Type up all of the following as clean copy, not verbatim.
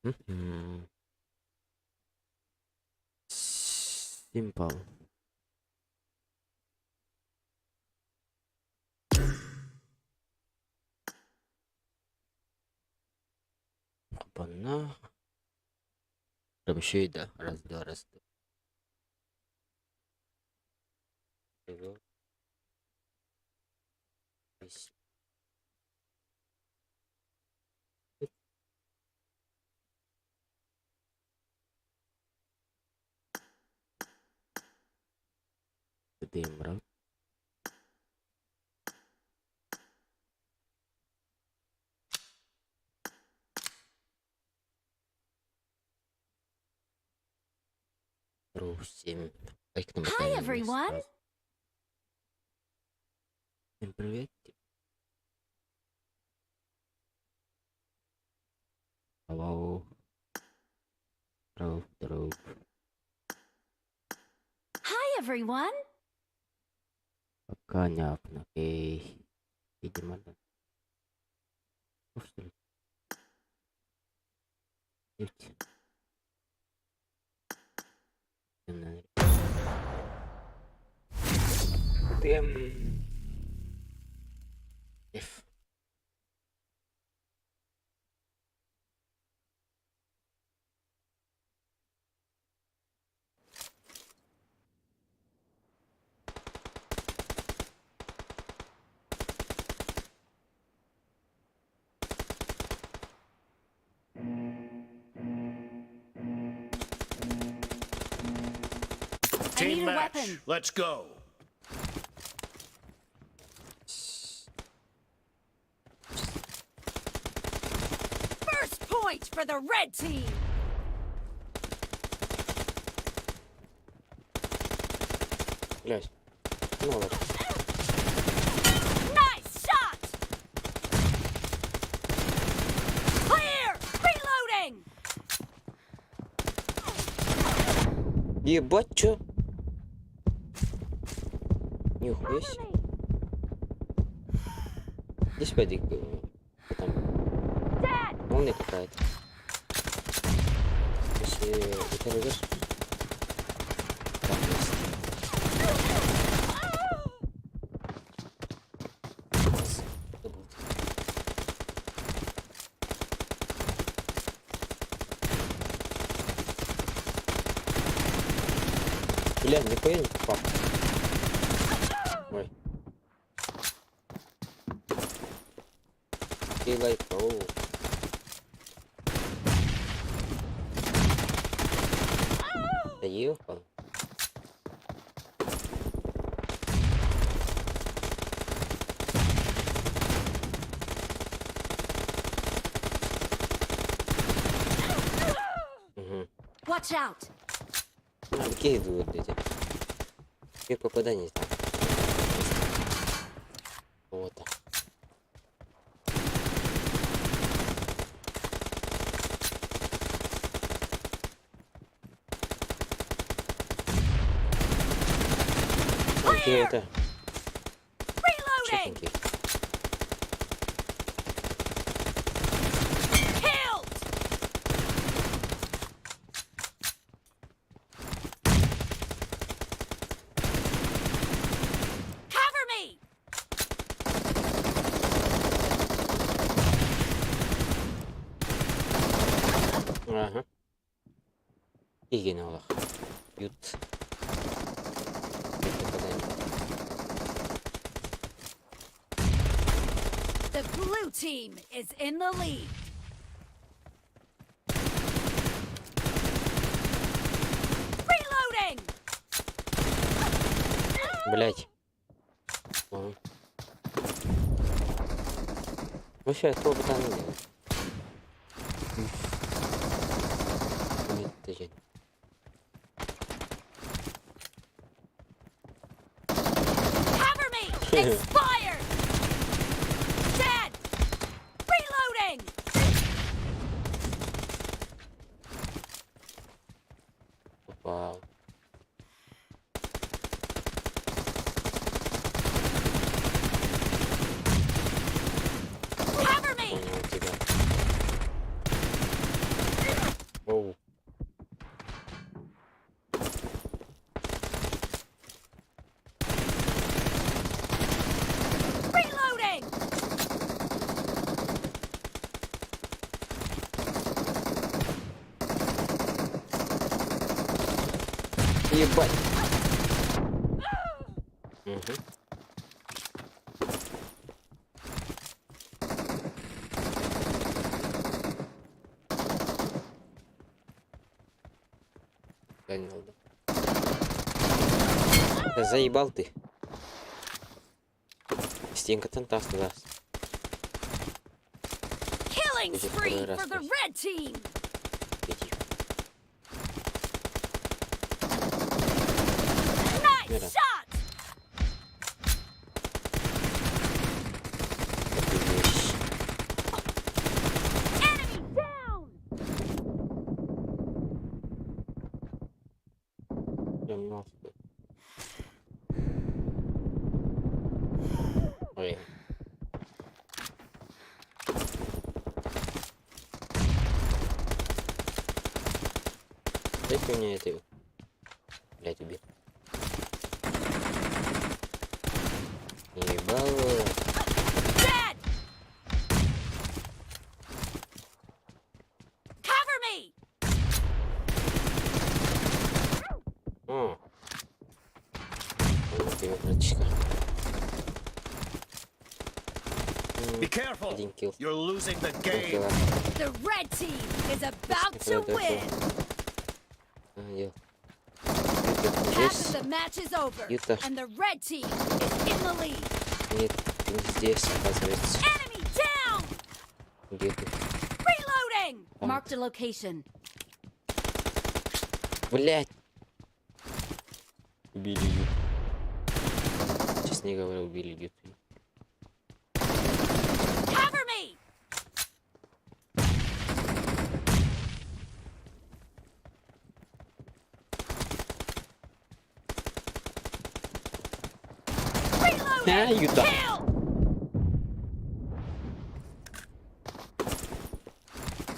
Мгм. Simple. Опа-на. Там еще и да. Раз, два, раз, два. Дым, Hi, everyone. Всем привет. Hello. Здоров, здоров. Hi, everyone. Понятно. Окей. Видимо, да. Ну, что ли? Нефть. М. F. I need Team a match. weapon. Let's go. First point for the red team. Блять. Ну ладно. Nice shot. Clear. Reloading. Ебать, чё? Нихуя себе. Здесь пойди, там Dead. молния какая-то. Если это найдешь, там есть. Это будет. Бля, нихуя не попал. Ой. Ты лайк, оу. Доехал. Угу. Watch out. А, какие идут эти? Какие попадания там? Вот так. Окей, это Reloading. чётенький. Killed. Cover me. Ага. Игин олох. Ют. Попадание. The blue team is in the lead. Reloading. Блять. Ладно. Вообще, этого бы там не делать. Ой, это же. Cover me. Expired. Dead. Reloading. Попал. Cover me. Понял тебя. Оу. Reloading! Ебать. Мгм. Понял, да. Да заебал ты. Стенкаттан таҕыста таас. Killing Уже spree второй раз for the здесь. red team! Иди. Nice Мира. shot! Такую вещь. Enemy down! Прям нахуй. Ой. Дайте мне это. Блять, убил. Ебало. Dead! Cover me! О. Вот тебе, братишка. Be careful! Один килл. You're losing the Два game. килла. The red team is about to Это win! А, дел. Юта Half здесь. of the match is over, Юта. and the red team is in the lead. Нет, ты не здесь, оказывается. Enemy down! Где ты? Reloading! Там. Marked a location. Блять. Убили Юту. Честно говоря, убили Юту. Cover me! А, Reloading! Юта. Kill!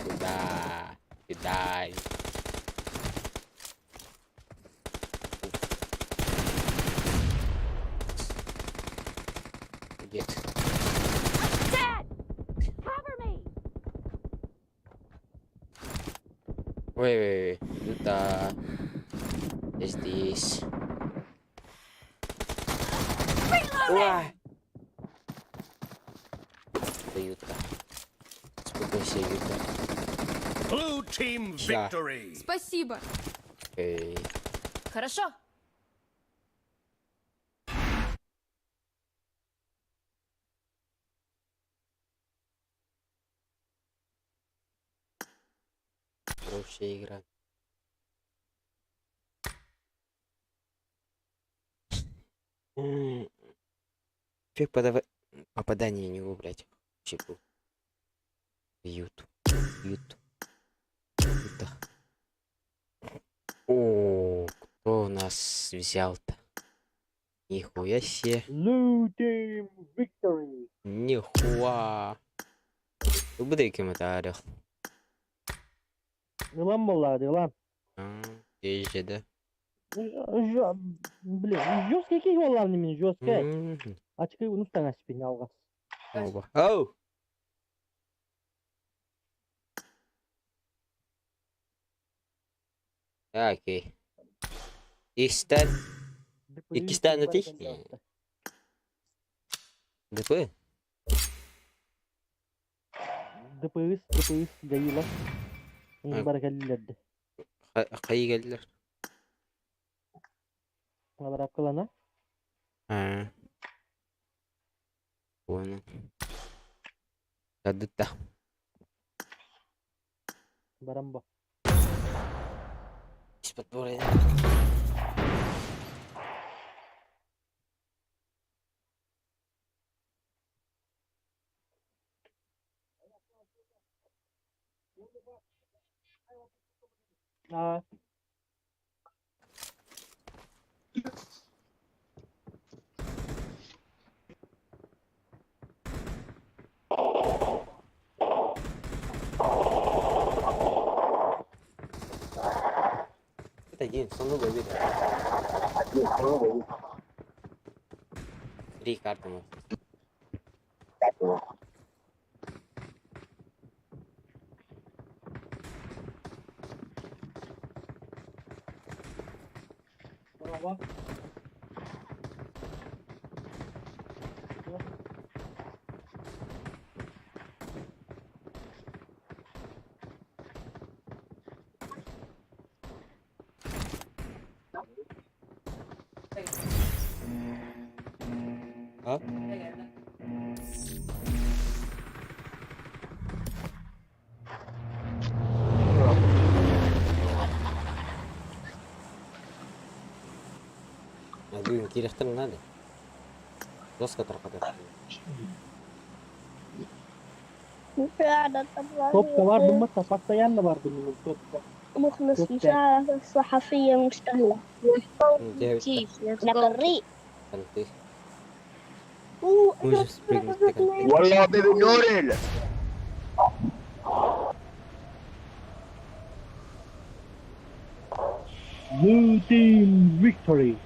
Сюда. Сюда. Где ты? Dead! Cover me! Ой, ой, ой, Юта. Я здесь. Reloading! Ой! Это Юта. Успокойся, Юта. Blue team Да. victory. Спасибо. Эй. Хорошо. Хорошая игра. Эффект попадания у него, блядь. Вообще был. Ют. Ют. Юта. О, кто у нас взял-то? Нихуя себе. Blue team victory. Нихуя. Убери комментариях. Ылан буолла, ылан. Здесь да. Блин, жесткий киһи буоллаҕым мин, жесткий. Ачкы унустан аспин алҕас. Оба. Оу! Окей. Икстен. Иккистээн этий? ДП? ДПС, ДПС, гаила. А. Баракаллерді. Хайы кэллилэр? Баракалана. А. Понял. Тадыта. Барамбо. Из-под А, 5-1, сонно победа. Три карты мы. Bravo. А? Бүгүн киирэхтэрин наада. Доска тарҕатар. مساعدة Топка طبعا бар буммата, постоянно бар буммата топка. مخلص Топка. مساعدة صحفية مستهلة نقري Конты. أوه، Можешь спрыгнуть на конты. والله بنورل Blue team victory.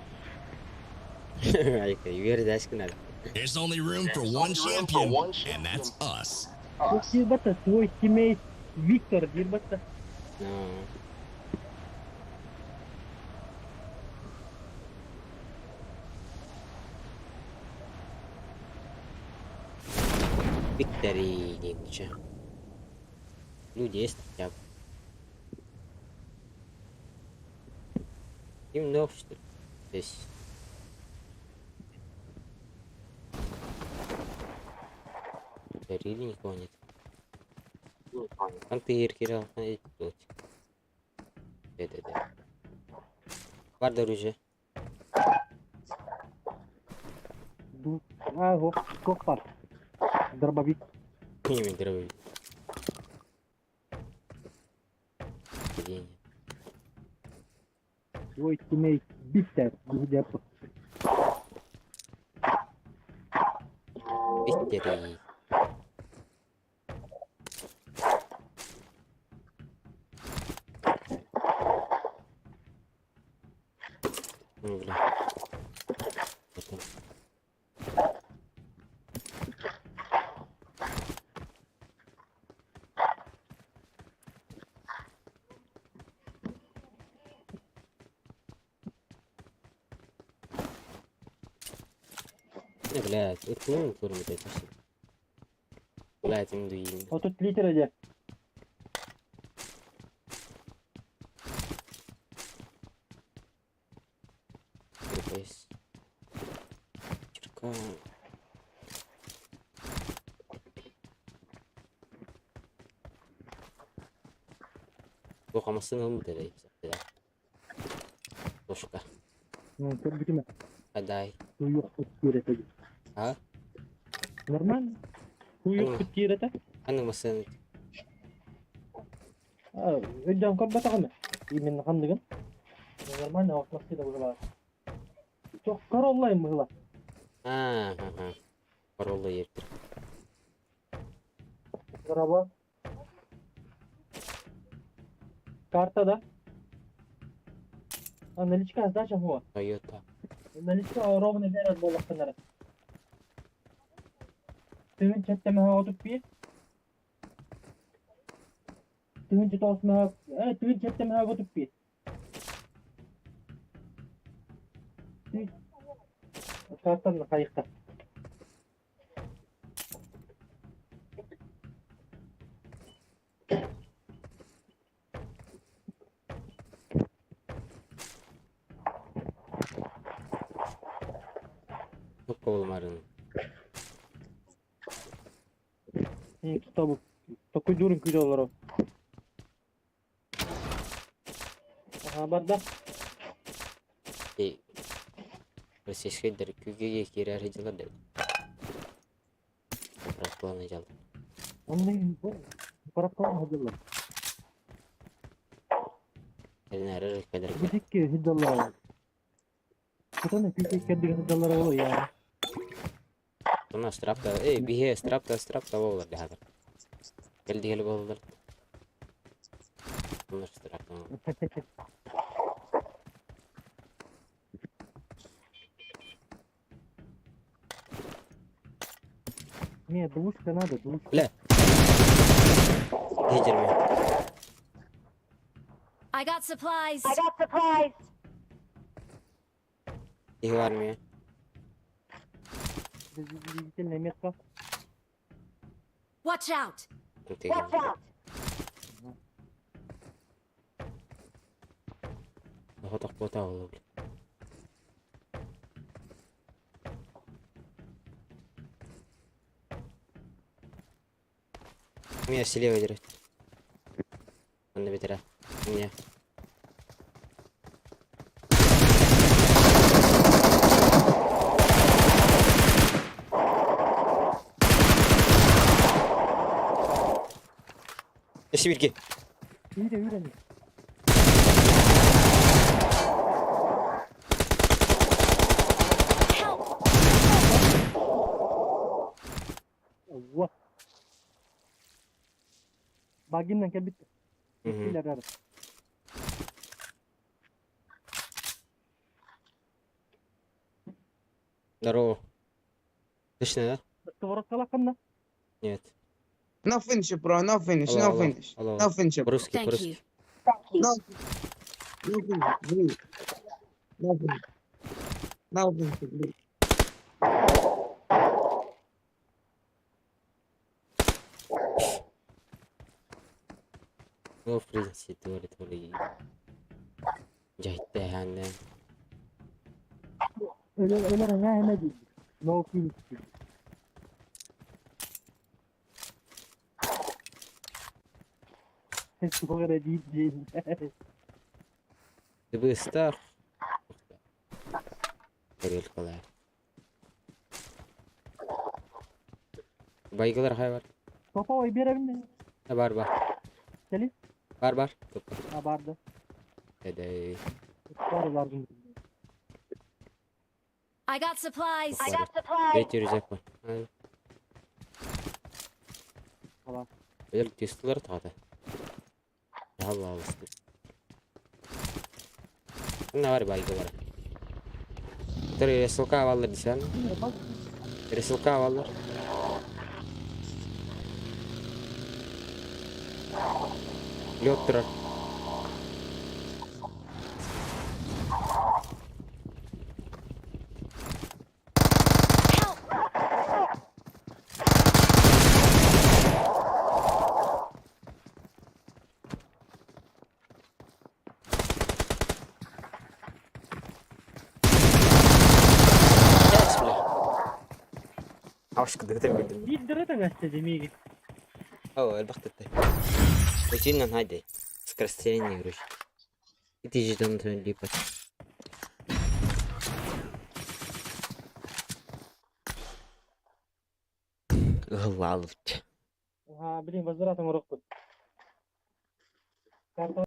Айка, үөрдээшкин ала. There's only room for one champion, and that's us. Диир свой teammate Виктор диир батта. No. Victory диэн Люди есть хотя бы. Им ног, что ли? Здесь. Дарили никого нет. Антыр кирал, тут. Да-да-да. Бар оружие. А, вот, сколько бар. Дробовик. Не дробовик. Падение. Свой teammate Виктор. Где-то. Victory. Ну, бля. Потом. Не, блядь, это ну, форме это все. Блядь, им дуин. Вот тут литер где. РПС. Черка. Туох массыына ылбыт эрэ Тушка. Көрбүтүм. Адай. Суюк киирэтэ. А? Нормально. Суюк киирэтэ. Ханнык массыына Өйдөөн көрбөтөҕүм. Именно ханныгын. Нормально, вот массыына быһыылаах. Туох Королла быһыылаах. А, ага. Королла ертир. Дороба. Карта, да? А, наличка сдача була. Тойота. Наличка ровно берет буоллахтанара. Тыһыынча сэттэ отут биир. Тыһыынча тоҕус тыһыынча сэттэ 31. Картаны хайықта. Тук болмарын. Табы. Такой дурын күйді олар. Ага, барда. Эй. Российскайдар күүгеге киирэр дьылар да. Заправкалана дьал. Ондай Парапкалан хадылар. Эрин кадар. Бутикке хидаллар. Кутаны күйге кеддиген хидаллар ол я. Туна страпта, эй, бихе страпта, страпта болар дехатыр. Келди келип болдур. Туна страпта. Не, двушка надо, двушка. Бля. Лидерми. I got supplies. И в армии. Видительная метка. Watch out. Хотох бота ол. Меня слева держит. Он на ветра. Меня. Сибирки. Yürü yürü. Help! Allah. Багиннан кэлбит. Мгм. Бары. Здорово. Слышно, да? Сковородка? Нет. No finish, bro. No finish. Алло, No алло, finish. алло. No finish, bro. По-русски, Thank по-русски. you. No. No finish, please. No finish. No finish, please. Ну, в принципе, твори, твори. Жайтты ханна. Öyle öyle ne hemen değil. No finish. Sonra değil değil. Ты бы стар. Тарелкалар. Байгалар хай бар. Topa oy verebilir Ha, бар бар. Gelin. Бар бар. Топ. Ha vardı. Dede. Var vardı. I got supplies. Третий рюкзак бар. Ha. Tamam. Бөлек тестілер тағады. Allah Allah. Мына бар байгалар. Который СЛК алалар десен. Bak СЛК алалар. Лед тұрар. Help! Бля. Авшка дэгдэр билдим. bir lira da gazeteci miydi? О, элбахтаттай. Очень надо. Скорострельный короче. И ты же там липать. Глалт. Ha bileyim возвратом урок. Карта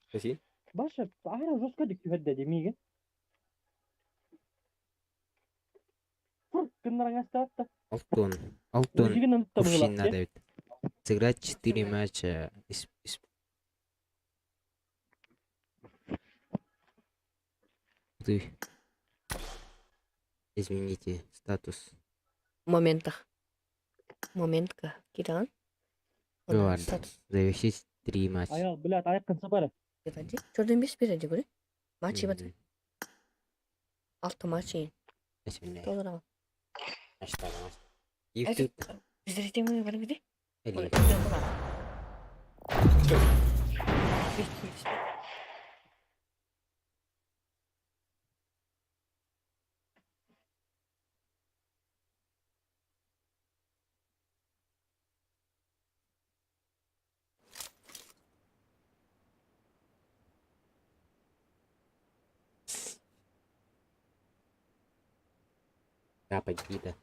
Спасибо. Баша, ахра жестко дик түһәдде демиге. Фур, кыннарыңа статта. Алтон. Алтон. Жигин ынтта Кувшин була. надо ведь. Сыграть 4 матча. Ты. Измените статус. Моментах. Моментка. Киран. Ладно. Статус. Завершить 3 матча. Аял, блядь, аяк сапары. Төрдөн беш береди көрө. Матч бат. Мгм. Алты матч. Бисмилlah. Толура. Maçlar maç. YouTube. Биздер этең бар биде. Эле. Капать гида.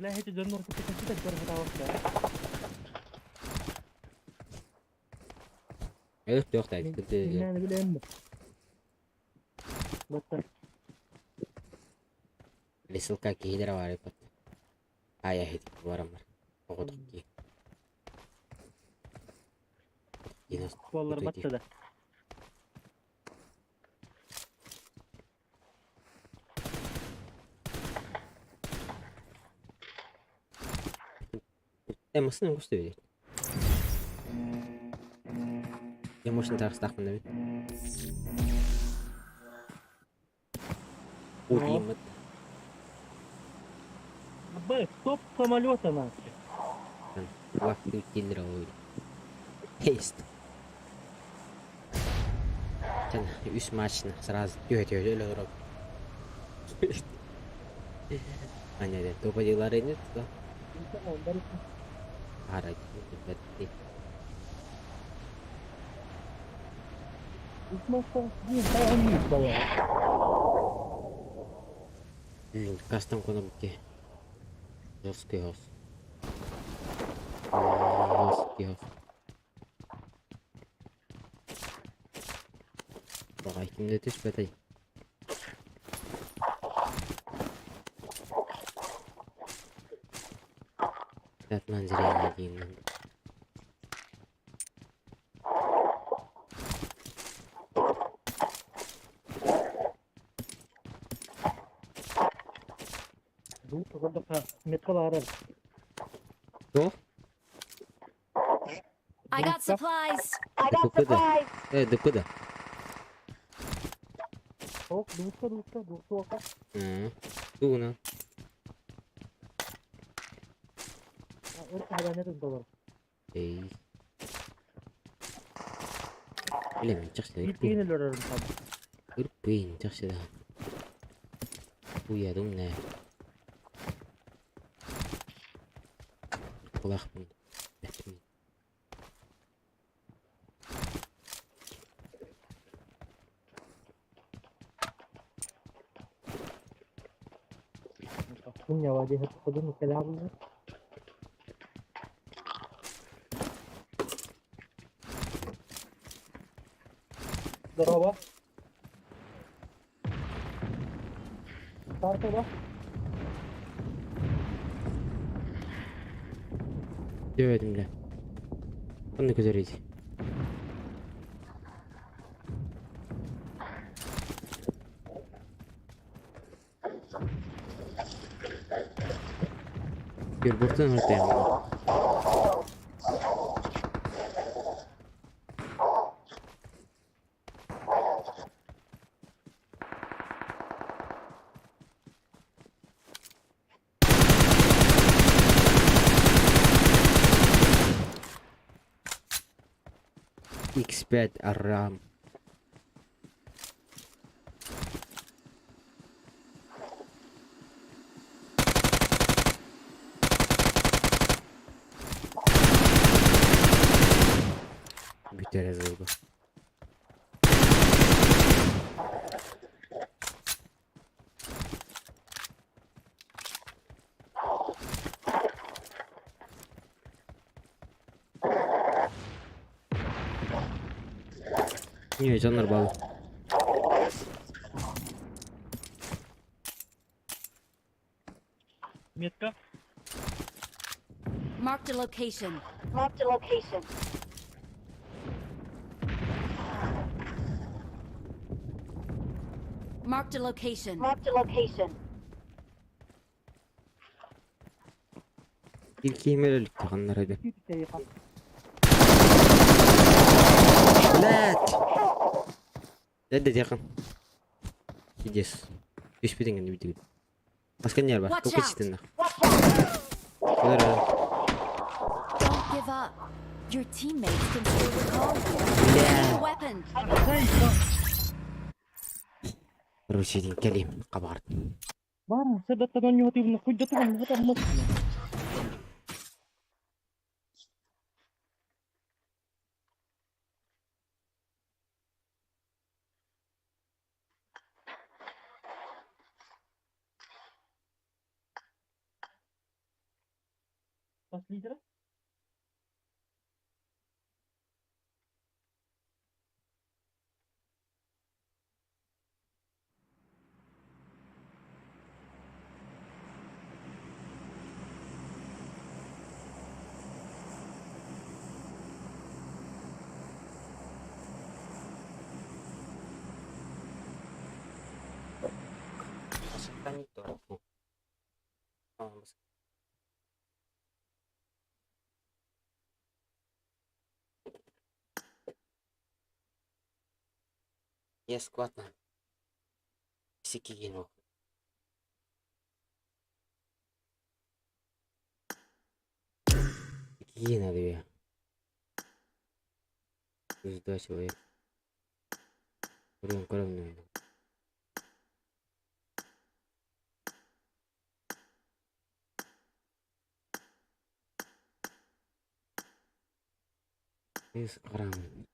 Бля, эти дьоннор кытта кэпсэтэ көрө сатаабаттар. Өлөх тайт Мин кытты. миннээн билэм. Батта. Лесилка киһилere var hep. Ая хит барамар. Оҕотох ки. Динос. Буоллар батта да. Эмосын көстө бит. Эмосын тахстахмын да бит. Убиймыт. Б, стоп самолета нахуй. Лак киллер ой. Хейст. Чан үс матчны сразу түйө түйө өлө урап. Аня де топа дилар нет да. Ара бетти. Кастом кнопки. Жесткий гос. Жесткий гос. Бағай кимде түспәтэй. Бэтмен зрение деймін. Меткалары. Что? I got supplies. Дыкуда? Дыкуда? Ок, двухка, двухка, двухка. Тугуна. Өр Эй. Билем, жакшы. Битин өлөрөрүм табы. Ырпыйын, жакшы да. Уядым не. Кулакпын. Dunya واجهة قدم الكلام. Здорово. Карта, да? Дебедим эле. Кандай көтөрөйт? Бир буртун ортоям. X5 Арам. Бүтерез болду. Не, жандар бал. Метка. Marked a location. Marked a location. Marked a location. Marked a location. Илкиймер өлүк эби. Блять! Эдде якын. Идес. Түспүтүң энди бүтүгүт. Баска не бар? Watch Көк out. ичтен. Don't give up. Your teammates can still recall you. Бля. Get a weapon. Короче, дин келим кабарт. Бар, сырдаттан ньотибн хуйдатан хатам. Хас литра? Я складно. Сикигино. Гигиена две. Плюс два человека. Кровь, кровь, наверное. Из храма.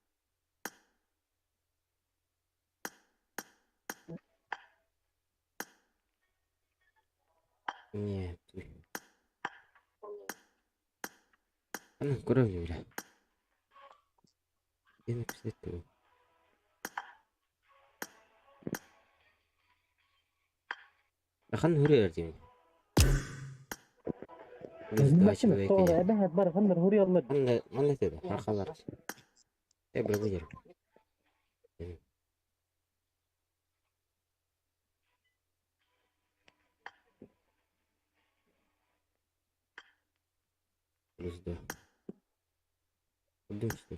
Нет. Она кровью, бля. Я написать его. Ахан хүрээр дим. Бачина, тоҕо эбэһэт бар ханнар хуруйаллар. Манна манна теде хахалар. Э бля бу Плюс два. Кудым что?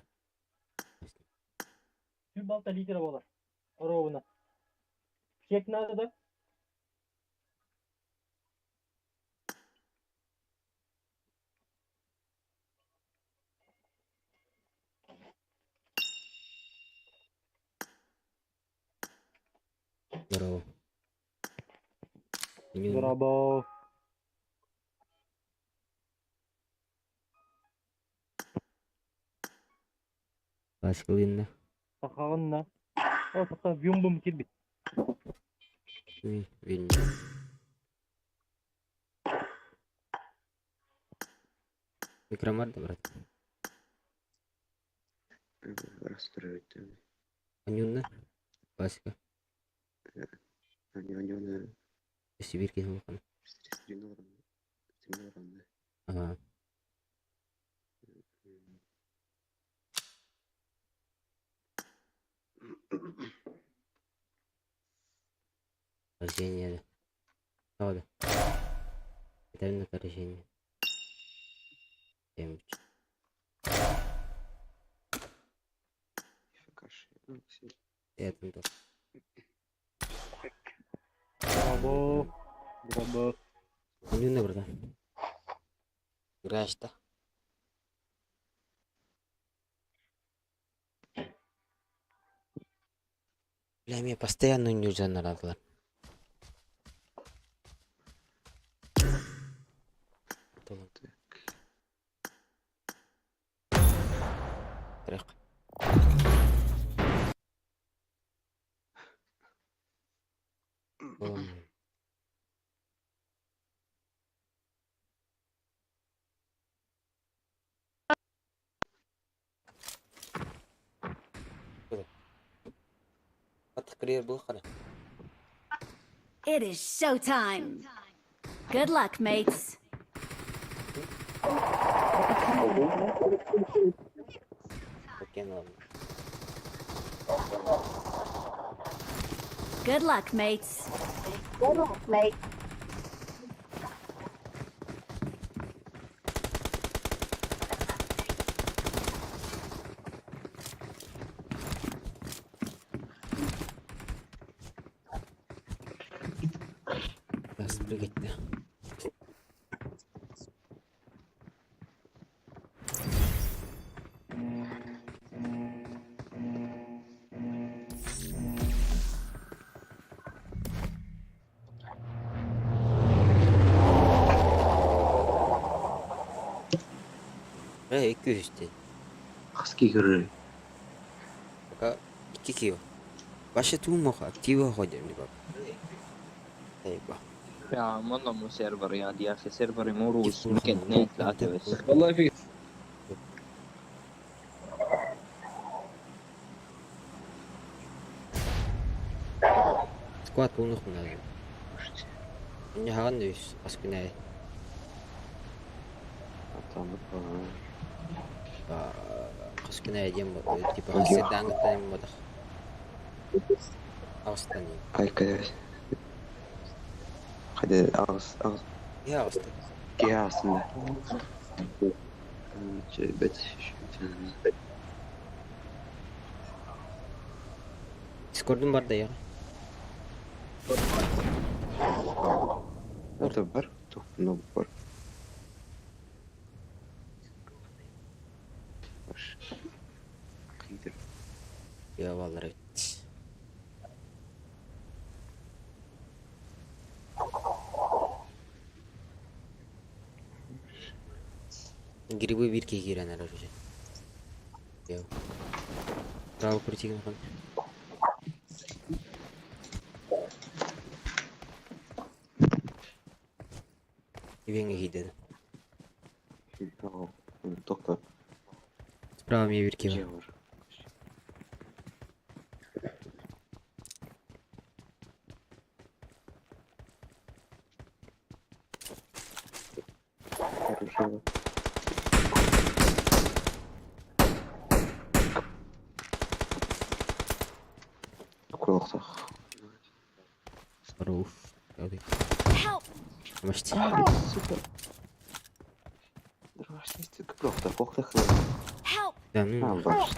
Түл балта литра болар. Ровно. Чек надо да? Здорово. Здорово. Баскылынна. Сахаҕынна. О, саха вюмбум кирбит. Вильня. Микромар да, брат? Расстроить. Анюнна. Баска. Анюнна. Сибирь улахан. Стриноран. Ага. Рождение. Правда. Это поражение. Демч. Это то. Браво. Браво. Анюнна, брат. Играешь, да? Бля, меня постоянно нельзя нарадла. Так. التقرير بالقناة. It is showtime. Good luck, mates. Good luck, mates. Good luck, mates. Спрыгать, да. Э, 200. Хаски көрөр. Пока 2 кило. Ваше тумоха актива ходим, либо. Тайба. يا عم والله مو سيرفر يا دي يا اخي سيرفر مو روس، يمكن اثنين ثلاثة بس. والله في Squad булуох наада. Хаҕан үс ас күн аайы. Хас күн аайы диэн типа хас сирдээҥҥиттэн буолбатах. Аҕыстан Айка хайда аҕыс аҕыс киһи аҕыста. Киһи аҕыстында. Бэт. Дискордум бар да яҕа. Это бар, ну бар. Кыйдыр. Я баллар эбит. Грибы биир киһи киирэн эрэр уже. Йоо. Право крутигин хон. Ивеҥҥэ киирдэ. Тоқта. Справа эмиэ биир киһи бар. Дьиэ бар. Хорошо. Кулактах. Руф. Help! Мачти. Сука. Здравствуйте, кулактах, кулактах. Help! Да ну. А, бар.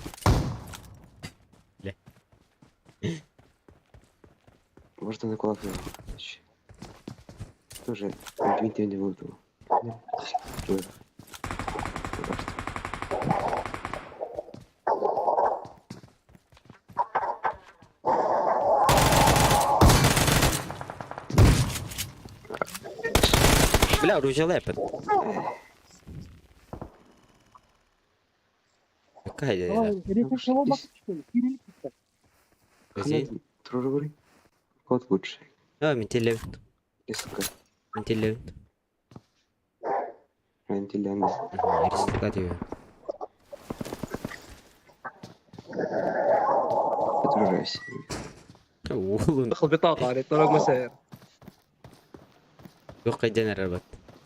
Бля. Может, на кулак Тоже не буду. Тоже. Бля, оружие лепит. Какая Давай, рефлекс бак çıkıyor. Кирилл çıktı. Труры Код лучше. Да, ментелев. Сука. Ментелев. Антилян. Рисовать. Отражайся. Уолун. دخل بطاقة على طرق مسير. Yok кайдан арабат.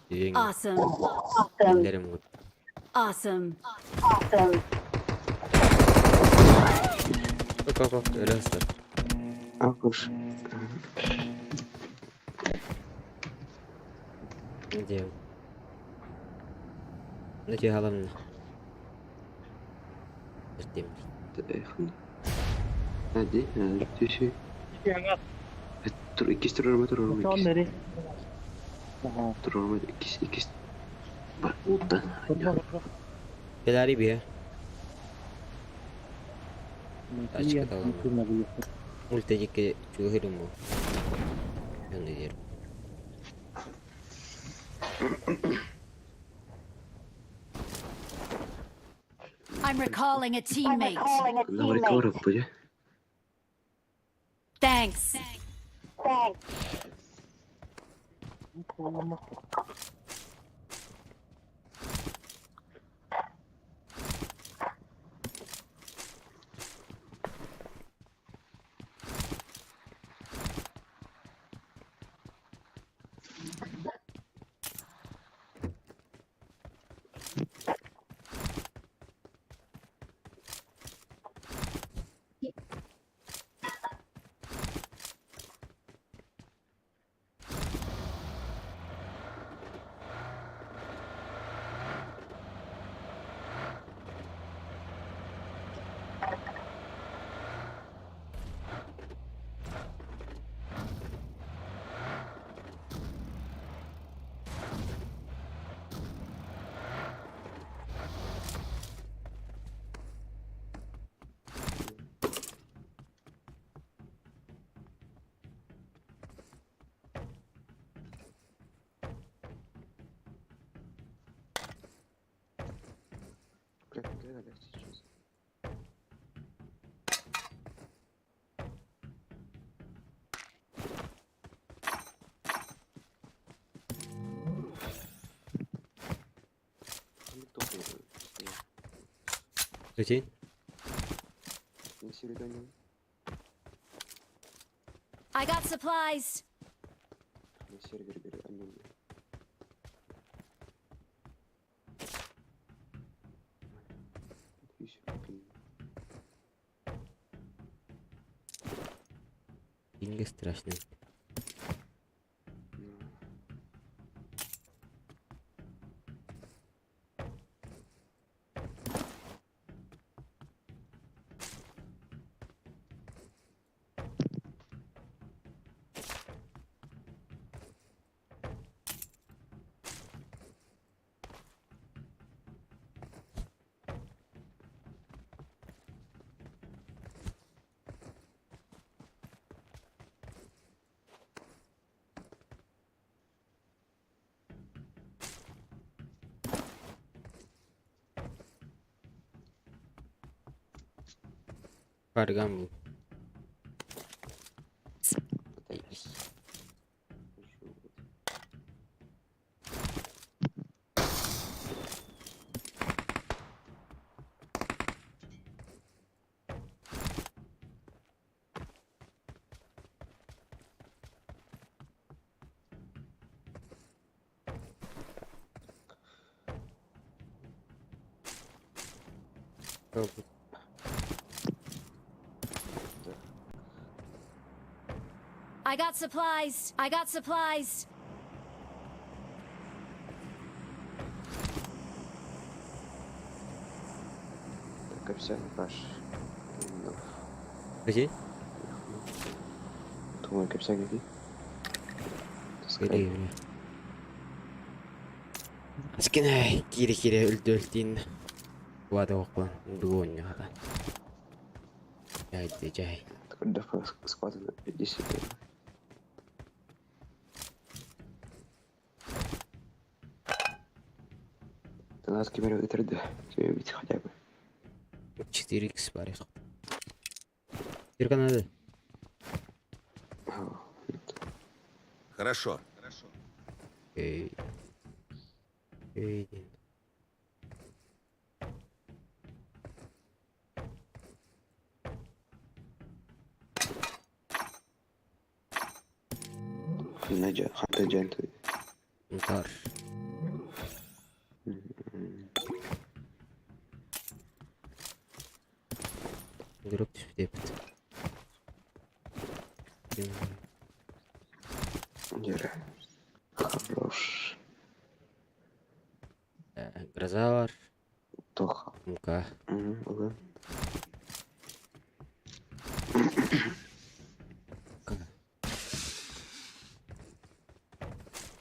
Awesome. Awesome. Биллерим вот. Awesome. Awesome. Оп, оп, оп, өлө астар. Акуш. Где? Ну тебе головне. Ждем. Hadi, hadi, Tur ikisi turur turur Şu an ikisi. nereye? Aha. Turur ikisi ikisi. Bak utan. Белари бия. Тачка талама. Мультадики чугырыму. Оны дер. I'm recalling a I'm teammate. recalling a Говори, teammate. говори, буде. Thanks. Thanks. Сейчас. Прикинь? I got supplies. Деньги страшные. Фаргам был. I got supplies. I got supplies. Прикинь? Думаю, капсяги. Скорее, бля. Скинай, кире-кире өлді-өлтін. Куады оқпан, дуон яғадан. Жай, жай. Склад 50. Надо кемере өтірді. Кемере хотя бы. 4х бар ек. Кирка надо. Хорошо. Эй. Эй. Ханна жан Мутар. Дроп түспүт эпит. Жері. Хорош. Гроза бар. Тоха. Мука. Ага.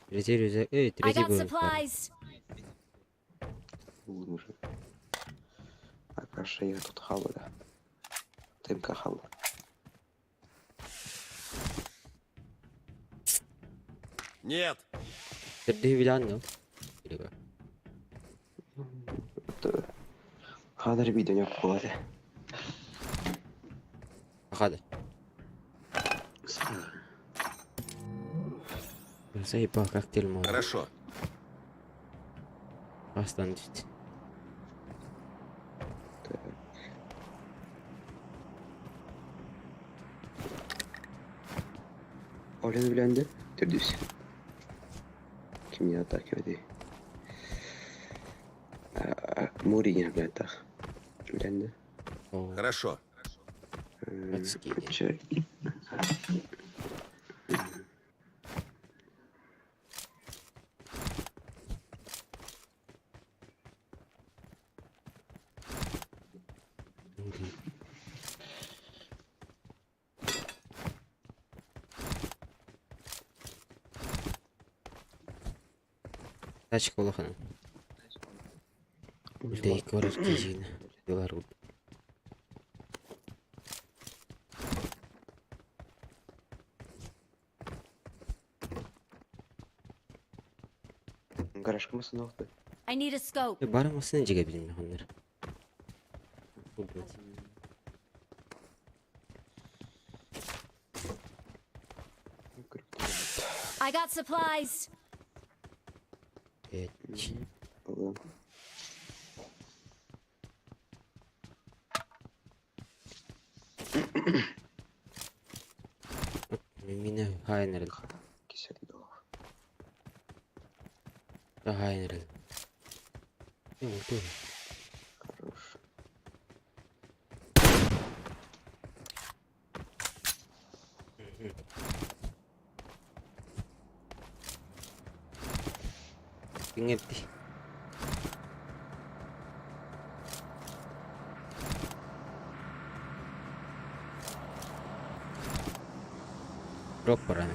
Третий рюкзак. Эй, I третий got бөлік бар. supplies. Уже. Акаша я тут хавала. Тымка хавала. Нет. Третий билан, ну? Или как? Хадar видео не болады. Ахады. Заебал коктейль можно. Хорошо. Остановить. Олен bilendi. Төрдүс. Кимне атак өдей. Мурин bilendi. Bilendi. Хорошо. Адские. Тачка улахан. Үлдей көрір кезігіні. Белар ұл. Гаражка mısın oldu? I need a scope. Барымасын жеге билмей хоннор. I got supplies. Пять. Мина хаайан эрэл. Кисел голов. Хаайан эрэл. Э, Хорош. Киҥэпти. Дроп баран.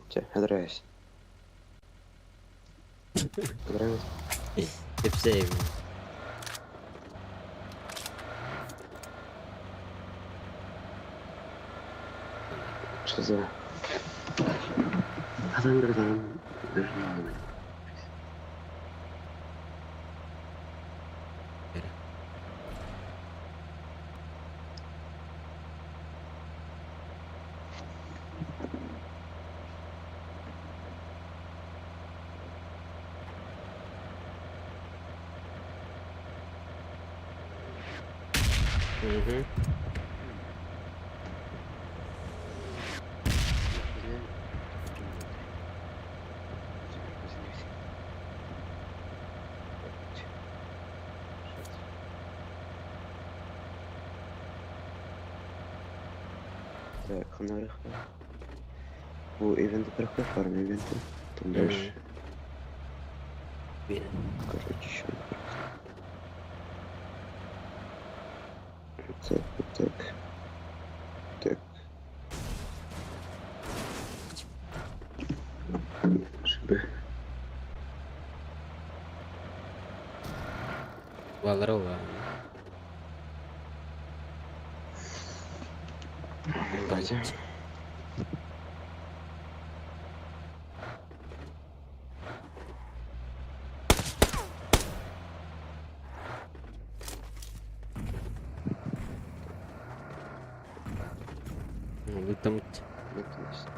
Че, нравится. Нравится. Кэпсэйм. Что за... Адам граждан даже не Мгм. Так, ханарыха. Бу ивенты проходит, фарм ивенты. Там дальше. Блин. Короче, еще. Так, вот так. Так. Чтобы... Баларова. Давайте. Ну, там Отлично.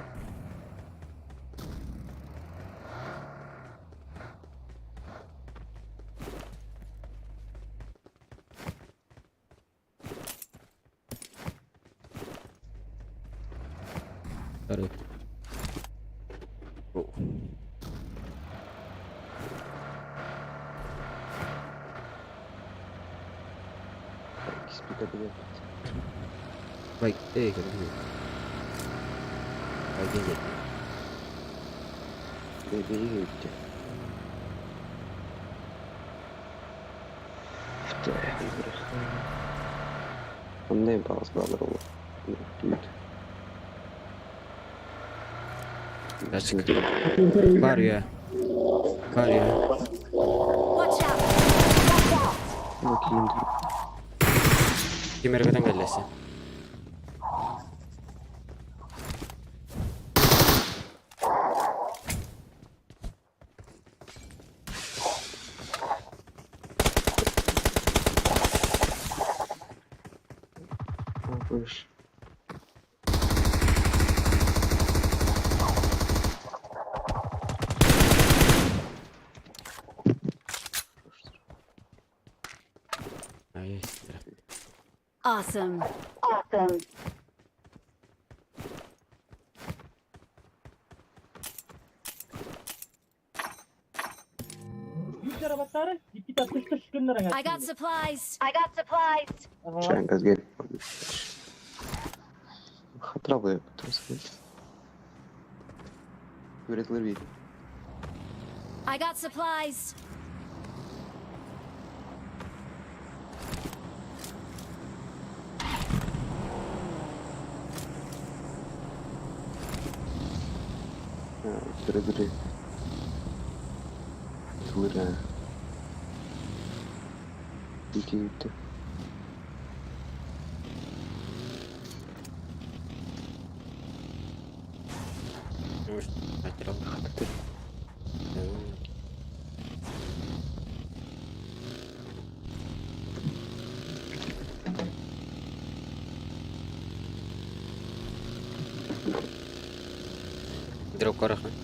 Второй. О. Так, спика Байк, эй, как бы. Байк, Бери, где? Ондай балас балар Тачка. Бар я. Бар я. Watch out! Watch out! Bakayım. Кимергеден келлесе. Выше. Ай, Awesome. Awesome. Yüz arabаттары, iki tatlı şükürler I got supplies. I got supplies. Чай, газгель. Хатравы, Говорит, лырви. I got supplies. Дыры. Тура. Иди. Может, потерял. Дроп көрөххүн.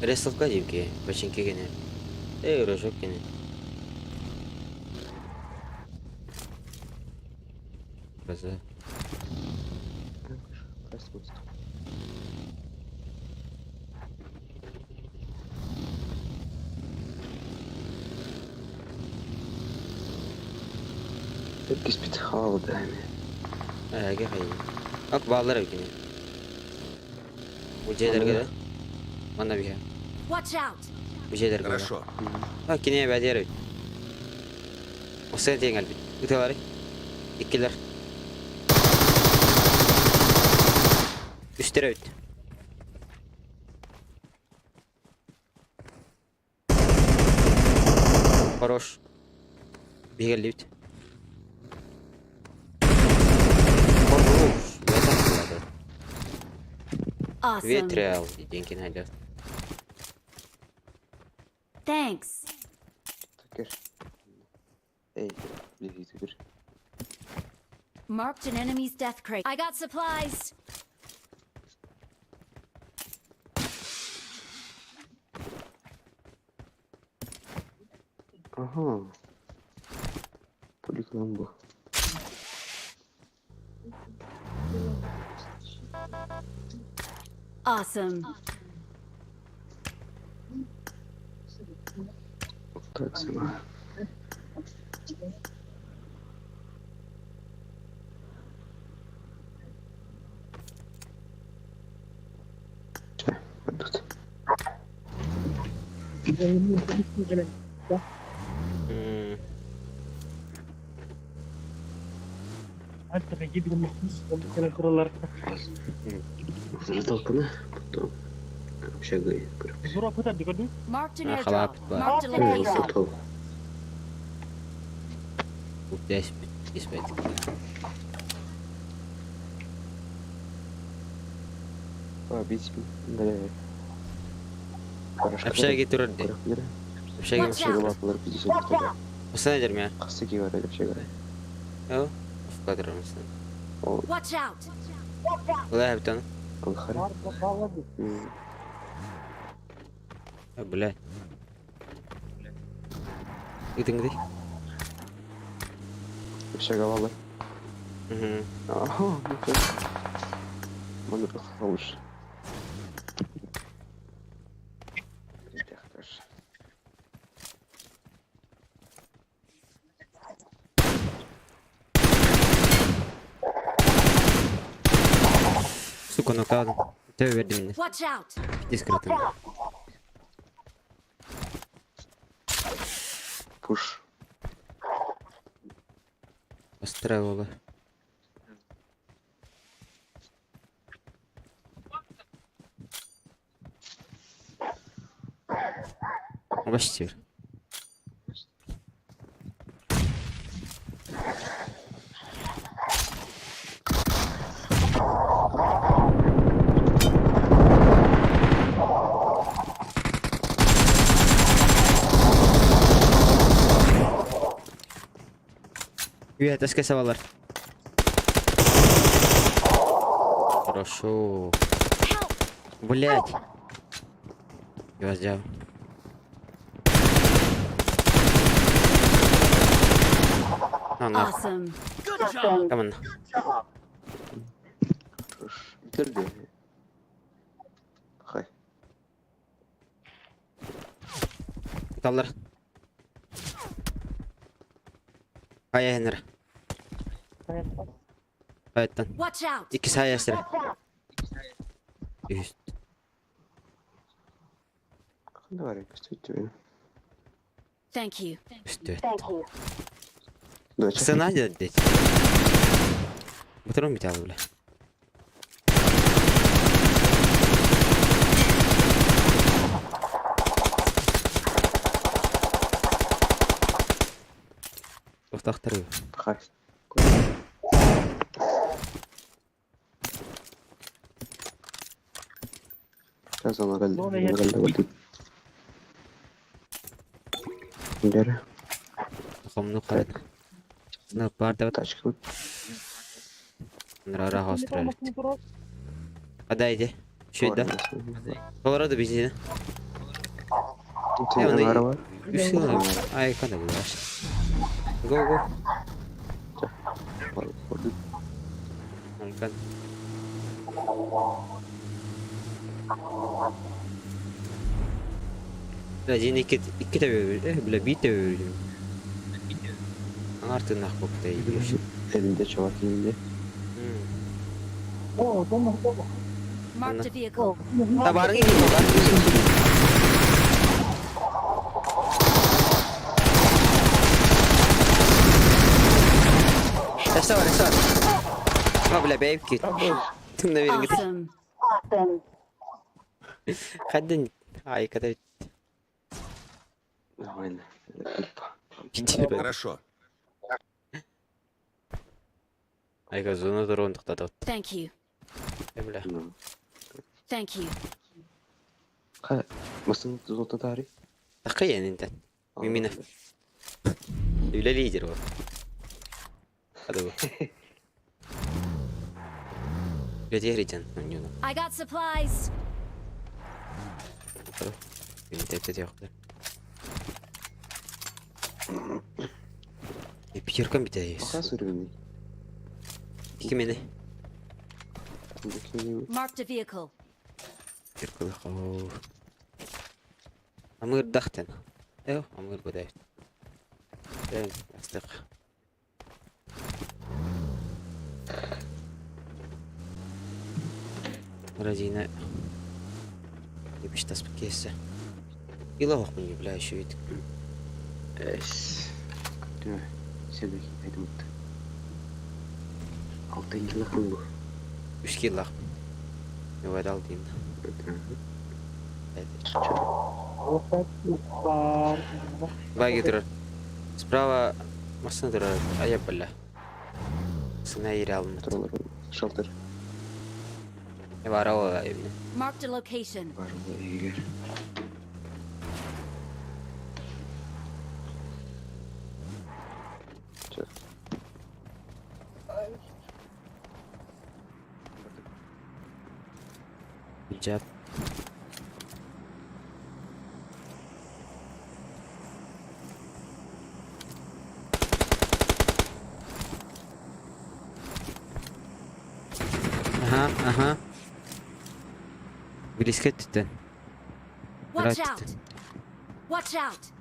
Рестлка дивки, починки гене. Эй, рожок гене. База. Киспит хаалда эми. Эгэ хайы. Ак баалар эбикини. Бу дьиэлэргэ да. Манна биһэ. Watch out! Бу дьиэлэргэ да. Хорошо. А кини эбэдиэр эбит. Осен тиэн кэлбит. Ытыалары. Иккилэр. Үстэр эбит. Хорош. Биһигэллибит. Хорош. Awesome. Ветрял диэн хайдах. Thanks. Такер. Эй, билиги түгүр. Marked an enemy's death crate. I got supplies. Ага. Пулик ламбу. Awesome. Так, сама. Чэ, вот тут. Зажигалканы, потом общага и Marked an А, airdrop. халап, да. Marked a location. Потом. Испэт. А, бить, бля. Общаги турар ди. Общаги. Watch out. Общага 50 Осен дерме. Хасы киvar общага. О, в кадр мысын. Watch out. Улай хаптан. Алхара. Бля. Итиңди. Общага валы. Угу. Ага, ну-ка. Маны лучше. Сука, нокаут. Тебе берди мине. Watch out. Дискретно. Пуш. Устраивала. Обачтир. Üye, таскай сабалар. Хорошо. Help. Блять. Я сделал. На, нахуй. Awesome. Каман. Пуш. Кирди. Хай. Таллар. Хая хенер. Хайттан. Watch out. Икки сая сир. Үс. Давай, кстати, Thank you. Үстү. Thank you. Доча. Сына дедит. Бутрум битал бля. Тохтахтар. Хай. Сейчас она гальда, гальда, гальда. Бери. Хомну харат. Снайпер Тачка. Нрара хостралит. Адай иди. Şu да. Колорадо бензина. Э, Үс Ай, кана булаш. Го го. Анкан. Бля, дин iki iki de böyle, бля, bir de böyle. Аңар тынах бопта идешь. Elinde чувак elinde. О, дома, дома. Marked a vehicle. Та барың иди, барың иди. Эссе бар, эссе бар. А, бля, бэйб кит. Тымна берин гит. Awesome. Awesome. Хадден ай, когда Нормально. Хорошо. Айга зона дрон токтотот. Thank you. Бля. Thank you. Mısın золото тари? Такый инде. Мимина. Үле лидер бол. Hadi bu. Бля, ойнуну. I got supplies. Тет yok. Пятеркам бите есть. Пока сүрүнүй. Iki мени. Marked a vehicle. Пятеркалых. Амыр дахтен. Эв, амыр будай. Эв, астык. Радина. Ебич тас кессе. Ила хохмын, бля, еще ведь. Эс. Себеки айтымыт. Алты кило хungу. Үч кило. Давай дал дейм. Баги турар. Справа машина турар. А я бля. Сына ире алынды. Туралар. Шалтер. Бар ала именно. Marked a location. Бар егер. Жап. Ага, ага. Близко түттен. Watch out. Watch out.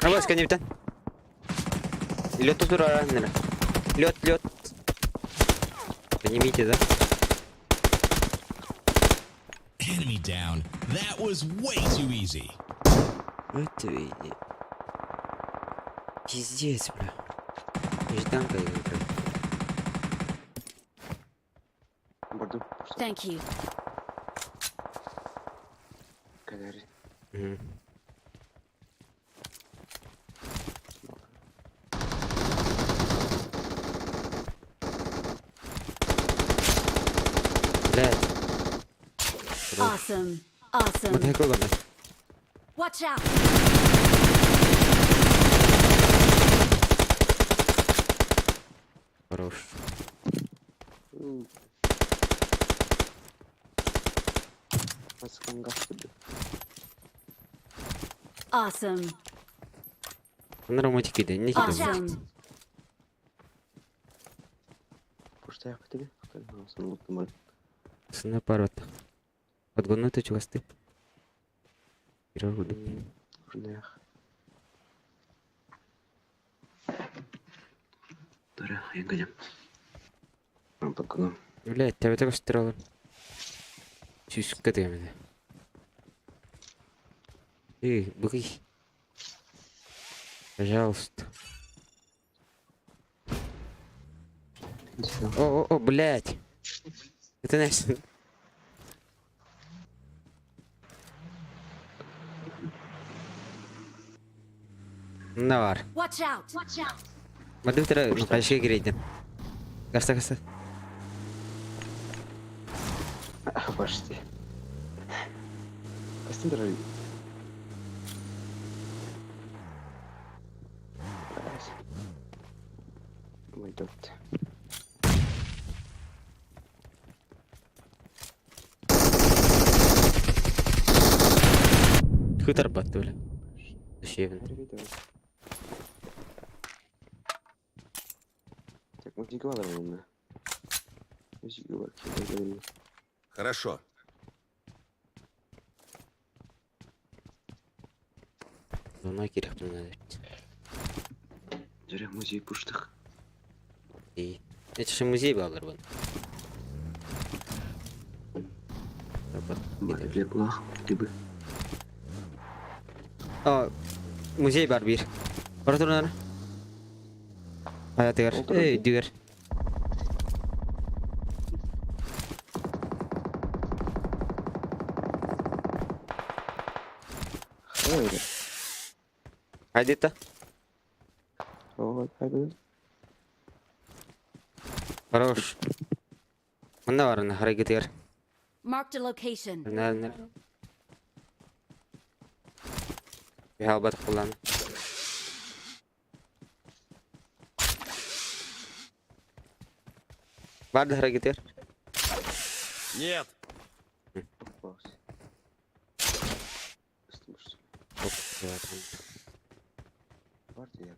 Абас кенептен. Лед тут раннер. Лед, лед. Поднимите, да? Enemy down. That was way too easy. Вот види. Пиздец, бля. Жданка игра. Бардым. Thank you. Кадари. Угу. Блядь. Awesome. Awesome. Мотоцикл гонят. Watch out. Хорош. Awesome. На мотики да не Watch кидай. out. Пушта я тебе. Сына парот. Подгону ты чувасты. Пирогу. Урнах. Тора, я гоням. Подгону. Блядь, тебя так стрелы. Сюска ты меня. Эй, быки. Пожалуйста. О, о, о, блядь. Это наш. Навар. Watch out. Watch out. Мадутра, ну, конечно, грейден. Каста, каста. Почти. Кастин дорогой. My dot. Хытарбат бля. Душевно. Так, музыка var onunla. Müzik var. Kimde Хорошо. Зона керек мына. Дөрө музей пуштых. И. Это же музей балар бун. Бар булах gibi. А, музей бар бир. Бара турнар. Аятыгар. Эй, дигер. Ой. Айдета. Ой, хайбы. Хорош. Мында бар ана харакетер. Marked a location. Нар нар. Бихалбат кулан. Бар да харакетер. Нет. Бар diye.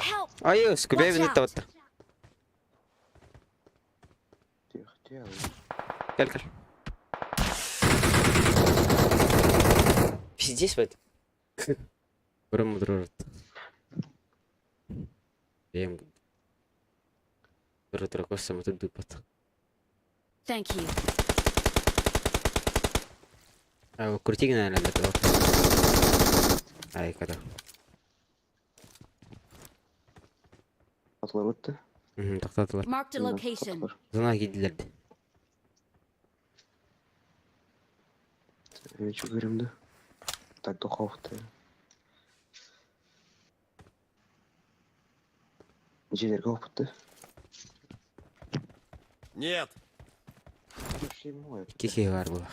Help! Айос, күбәбин Watch out. таватта. Тих, тих. Кел кел. Пиздец вот. Бұрын мудырырды. Бем. Тұра тұра көссем өтіп дупат. Thank you. А, крутигин әлі Ай, когда. Atlar öttü. Тоқтатылар. Marked a location. Зона киділерді. Evet çok verimli. Так духовты. Нечелерге опытты. Нет. Кихе бар була.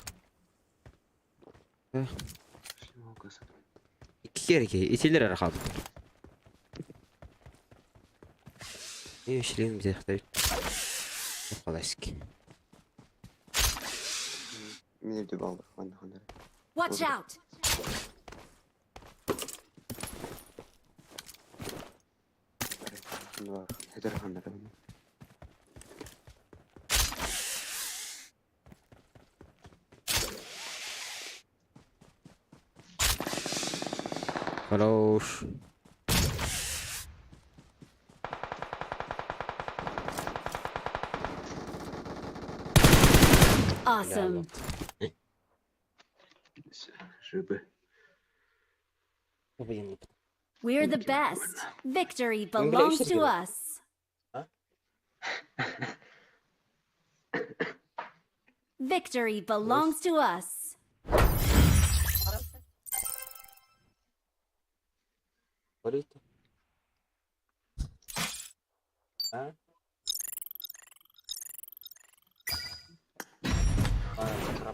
Икки кереке, ителер ара қалды. Не шлем бизехтай. Қалайск. Мен evde baldır. Хандар. Watch out! Хедер хандар. Хорош. Awesome. Жыбы. We're the best. Victory belongs to us. Victory belongs to us. Ahorita. А? А,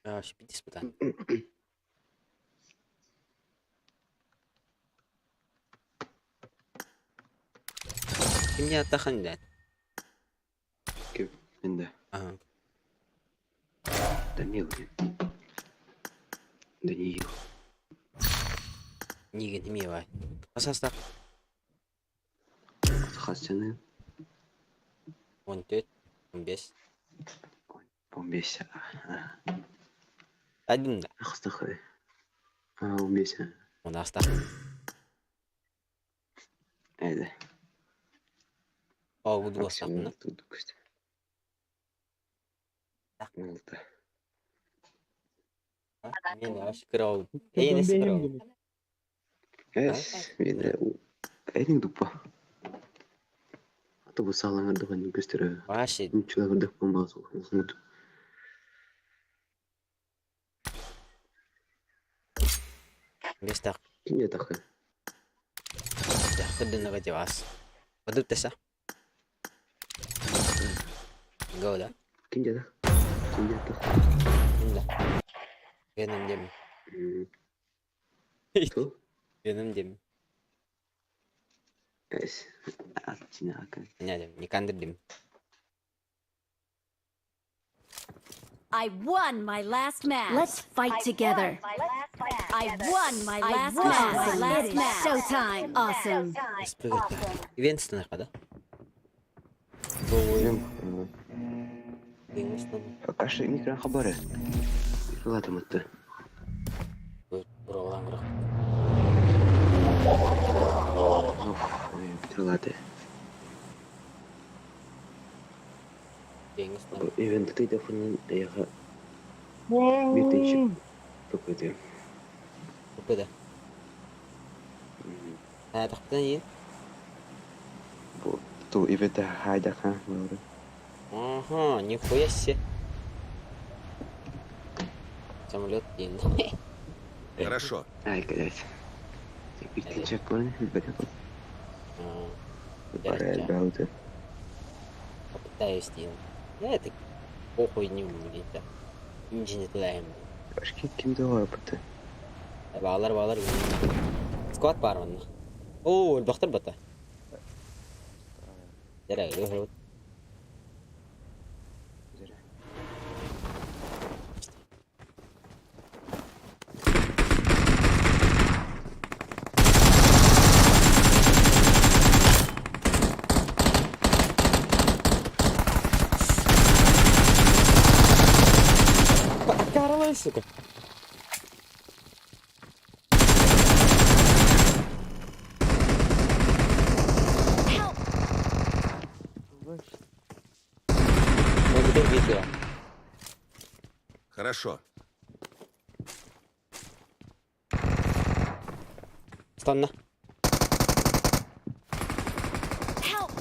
А, ще піди спитання. Кимне аттахан да? Ким? Менде. Ага. Данил. Даниил. Неге неме бар? Қасаста? Хасаны. 14, 15. 15. Один да. Ахстахай. 15. Унаастаах. Эйде. Оо, буду Максимум тудук. Алта. Мен аш кырау. Төрдөн Эйнес бэһим кырау. дими. Эс, мен эйдин дуппа. Ата бу саалаңардыган көстөрө. Вообще, Үчүлөгүрдөх бомбасы улхунут. бестах. Кине тахы. Тахтырдын девас. Бадып теса. Go да. Кине тах. Кине тах. Инда. Генем дем. Ту. Генем дем. Эс. Атчина ака. Не дем. Никандр дем. I won my last match. Let's fight together. I won my last match. Last match. Showtime. Awesome. Ивент станарка, да? Каша микро хабары. Ладно, мытты. Бұралан бірақ. Оф, ладно. Ивент ты телефонун яха биртенчи ППД. ППД. А, тақтан ең? Бу ту ивент хайдаха. Ага, нихуя себе. Самолет дейін. Хорошо. Ай, блядь. Биртенчи көрүн билбедим. Бар бауды. Попытаюсь дейін. Я это похуй не умею. Ничего не тылайым. Башка кимде бар бу? Бағалар, бағалар. Сквад бар онда. О, өлбақтар бата. Жарай, өлбақтар. Каралай, сука. Help! Он видео. Хорошо. Станна. Help!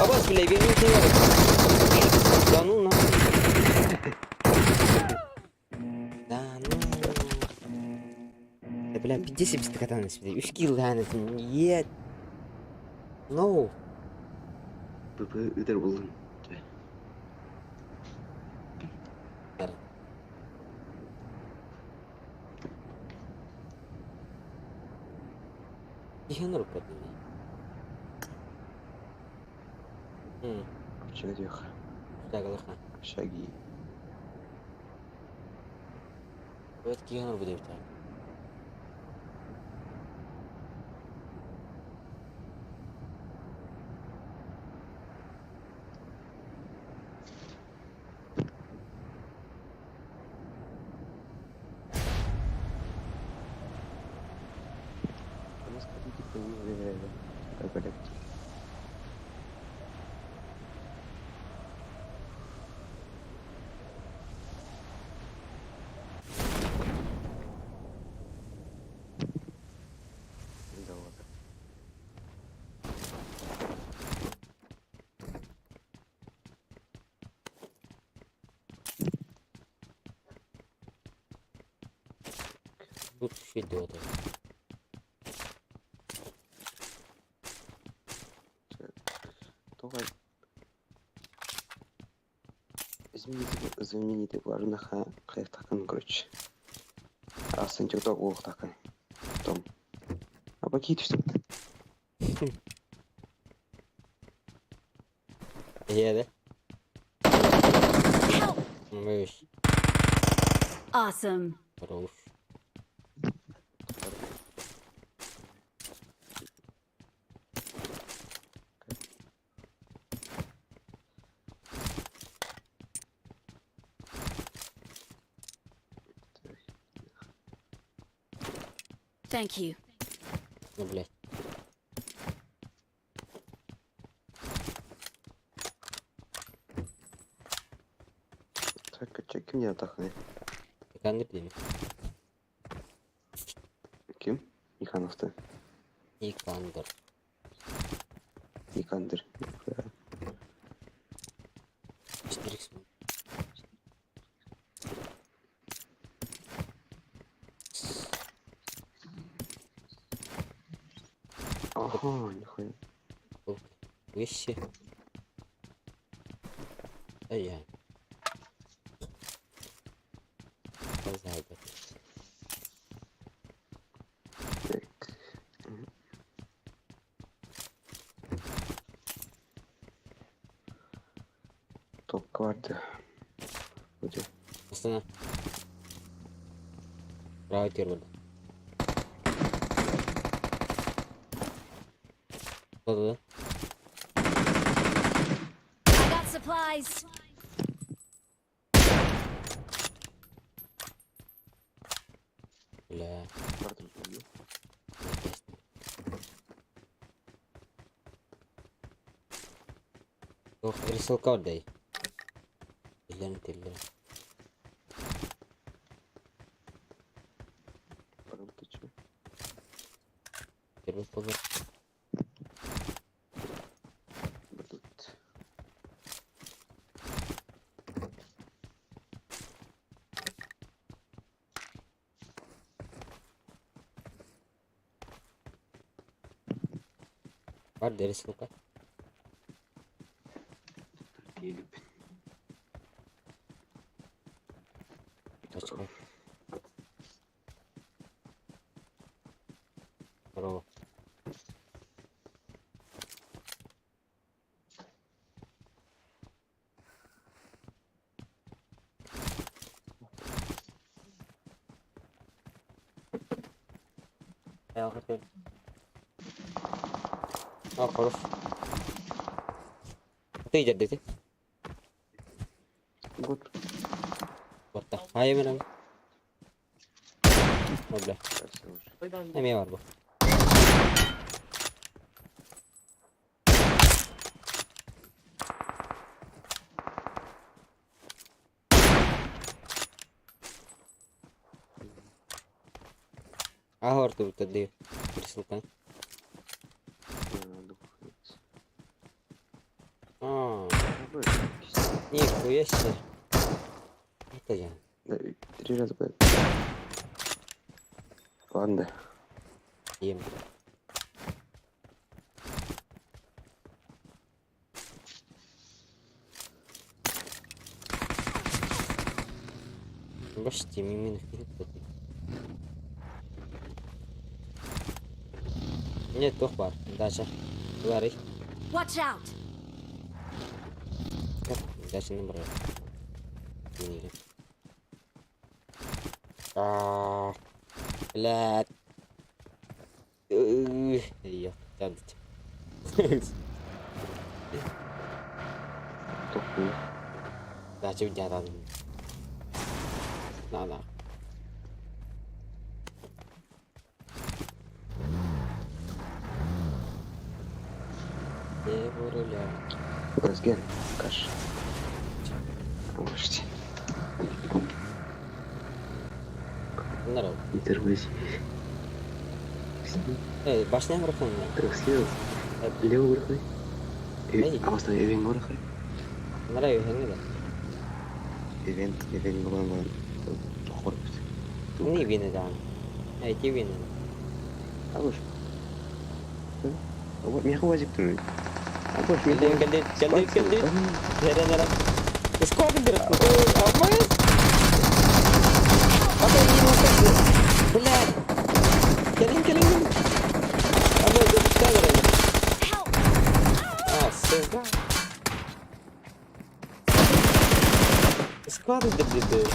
Абас, бля, верните. Да ну нахуй. Да ну. Да бля, 50 катанась, бля. Үш килл Нет. No. ПП үдер булдun. Ихен рупат. Чагдих. Чагалаха. Шаги. Вот киген рупат деп. Тут видео. Тугай. Знаменитый буларнаха кайфтакын, короче. Асын тикток улуктакын. Том. А баки түштү. Еде. Help! Мыш. Awesome. Хорош. Thank you. Ну, блядь. Так, а ким не атахны? Никандр дими. Ким? Ихановты. Никандр. Никандр. 4 Ага, нихуя. Вещи. А я. Позайдет. Так. Топ кварты. Где? Астана. Правый тир болды. Да-да-да. I got supplies. Бля. Кварту убил. Ох, рисалка дай. Иллен тиллен. Потом ты чё? Первый позор. Тут. Бар рисалка. Еле. Точка. Здорово. Я хотел. А, хорош. Ты идешь, ты? Вот. Вот так. А именно. О, бля. Красиво же. Эмиэ бар бу. Аһор тубута дии Присылка. А, духовец. А, Ну, нихуя себе. Это я. Да, три раза подряд. Ладно. Ем. Почти мимин. Нет, тух бар. Дальше. Ларри. Watch out. Дальше не брать. А, блядь. Я тянуть. Топ. Дальше у тебя На, на. Лево руля. Разген. Каш. Можете. Здорово. Не тормози. Башня врахун. Слева. Лево врахай. Эй. А вот Эвен врахай. Нравится, не да. Эвен, Эвен, вон, вон. Хорпус. Не вины да. Эй, ти вины. А уж. Меня хватит тоже. А больше Кэлдин, кэлдин, кэлдин, кэлдин. Нера, нера. Сколько дыр? Алмаз? Блядь. Кэлин, кэлин, кэлин. Алмаз, запускай, Help. А, сука. Склады дыр,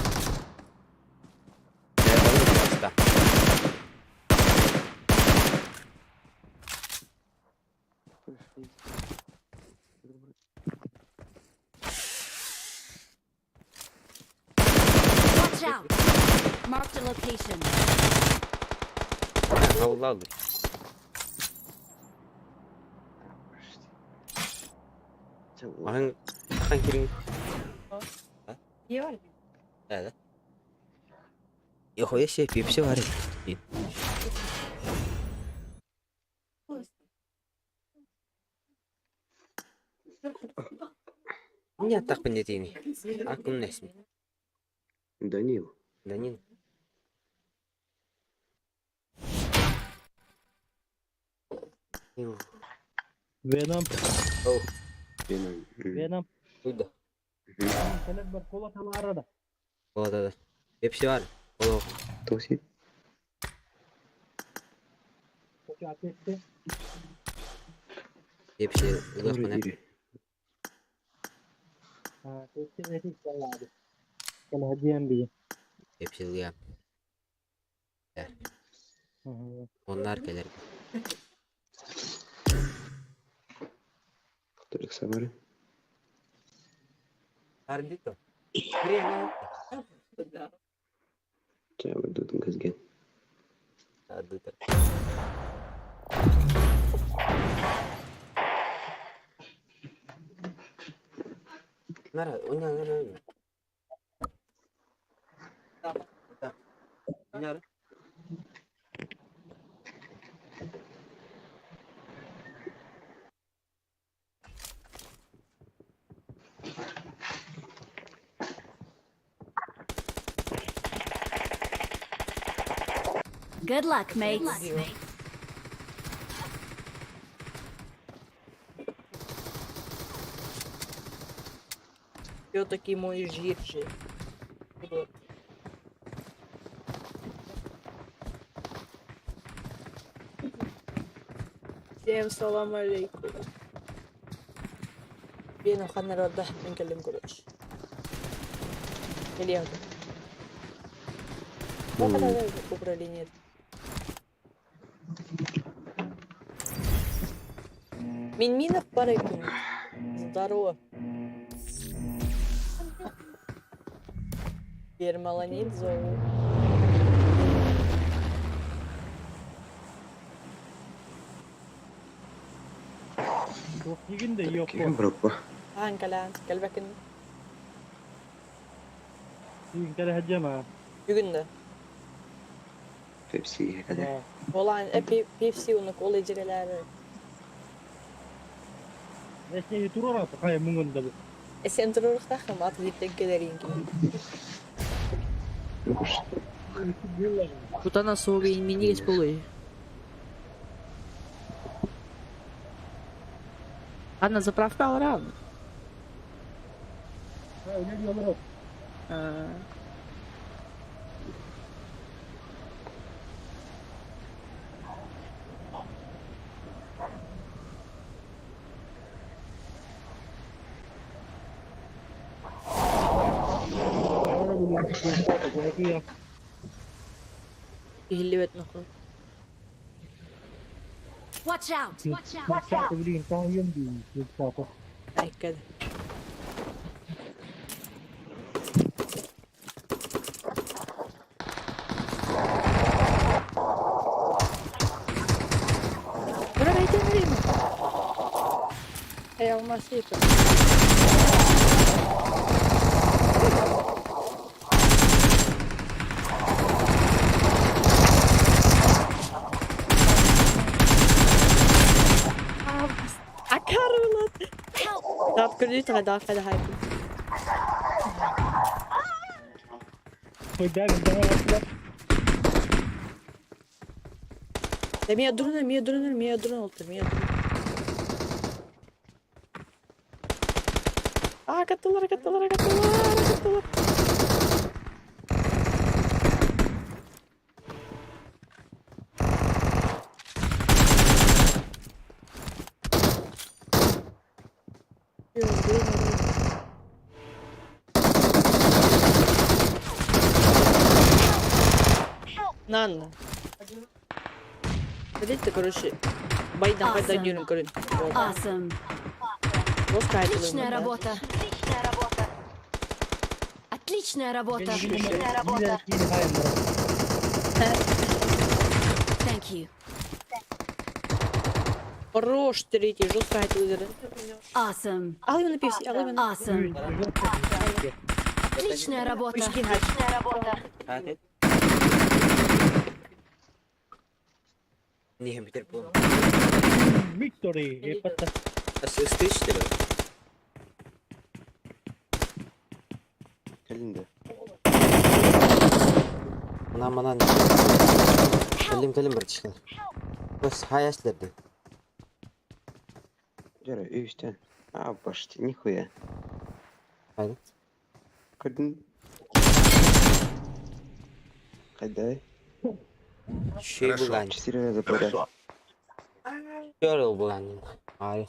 Watch out. Marked a location. Хавлалы. Аһын ахан кирин. Да, да. Нихуя себе, пепси варит. Не так понятийный. А кум несми. Данил. Данил. Venom. Oh. Venom. Venom. Уйда. Кэлэр кола талаарада. Кола да. Пепси бар. Кола. Тоси. Пепси. Улах Пепси ылыам. Оннар кэлэр. Только Самары. Ардито. Время. Тут газген. Ардито. Нара, уня, нара, уня. Уня. Good luck, mates. Що такі мої жірчі? Всем салам алейкум. Бен خلنا نوضح نكلم قروش. اليهود. Управление. Минминов парыкин. Здорово. Ермоланидзе. Ким группа? Анкалян, кэлбэкин. Бүгүн да. Пепси кадер. Олан Pepsi уну кола жирелери. Сен турурухтахым ат диптен келерин ким. Кутана сугин минигес полуй. Анна заправка алран. Иһиллибет ноху. Watch out! Watch out! Watch out! Айккад. Бura бәйтен Эй, алмасыйпы. Акарылат. Дат көрдүй тага кайда хайпы. Мия дурнер, мия дурнер, мия дурнер олтыр, мия дурнер. А, каттылар, каттылар, каттылар, каттылар. Нанна. Видите, короче, байдан Awesome. байдан жүрүн көрүн. Awesome. Отличная работа. Отличная работа. Отличная работа. Отличная работа. Thank you. Хорош, третий, жестко хотел. Awesome. Ал именно пивси, ал именно. Awesome. Отличная работа. Пишки хач. Не, битер буолан. Victory! Епата. Ыстыш деп. Кэлин да. Мына мына. Кэлим кэлим братишка. Бас хаяслерди. Жара, үстен. А, башти, нихуя. Хайда. Көрдүн? Кайда? Шей Хорошо. булган. Четыре раза подряд. Көрл булган. Ай.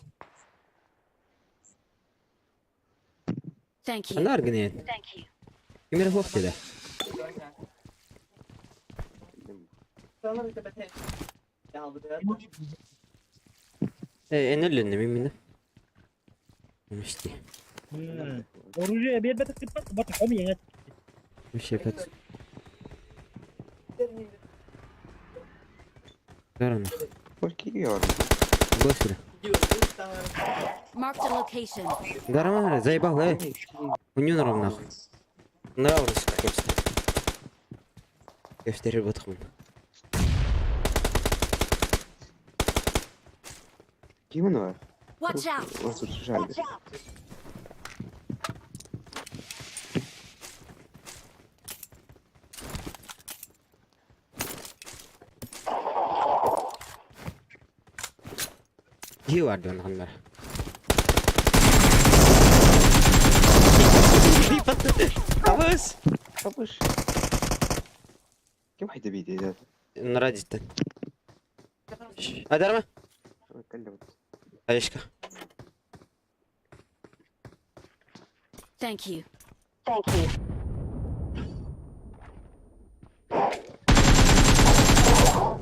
Thank you. Ана аргынет. Thank you. Кимер хоп деди. Э, энелленне мин Мишти. Оружие бербетик деп бат хомия. Миши пет. Гарана. Сколько я Госура. Marked a location. Гарама, заебал, э. У него норм нахуй. Нравился кепс. Кепстер ботхман. Кимонова? Watch out. Вас тут жаль. Ги варды он ханнар. Абыс. Табыш. Ким хайда бейді еді? Нрадиттен. Айдарма. Кэлли вот. Аешка. Thank you. Thank you.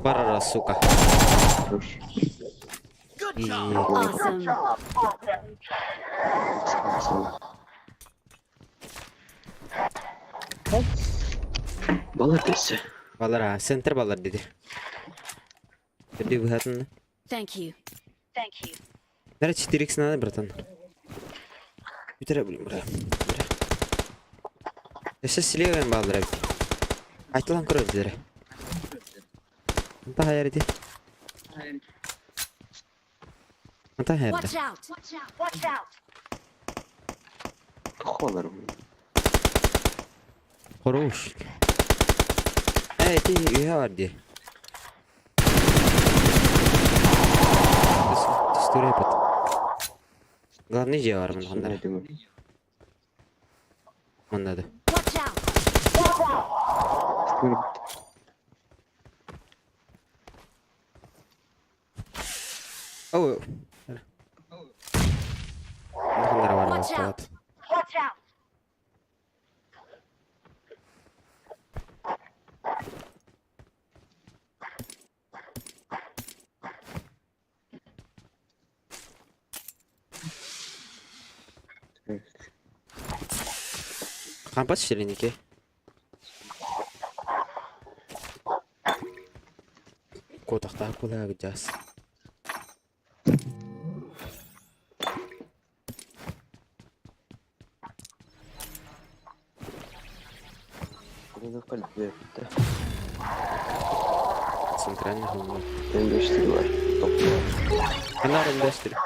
Барара, сука. Хорош. И... Awesome. Молодец. Балар, центр балар dedi. Dedi bu Thank you. Thank you. Наверное, 4х надо, братан. Бүтәрә блин, бра. Эше силеген балдар бит. Айтылан көрөдүлөр. Анта хайыр ди. Анта хайыр. Watch out. Watch out. Холлар. Хорош. Эй, ти үйе бар ди. Түстүрө бит. Главный же бар мында. Мында да. Watch out. Оу. Мында бар Watch out. болады. Watch out. Кампас ширинеке. Котақтағы кулага жас. Центральный холмов. М4 бар. Топ. Анар индастри.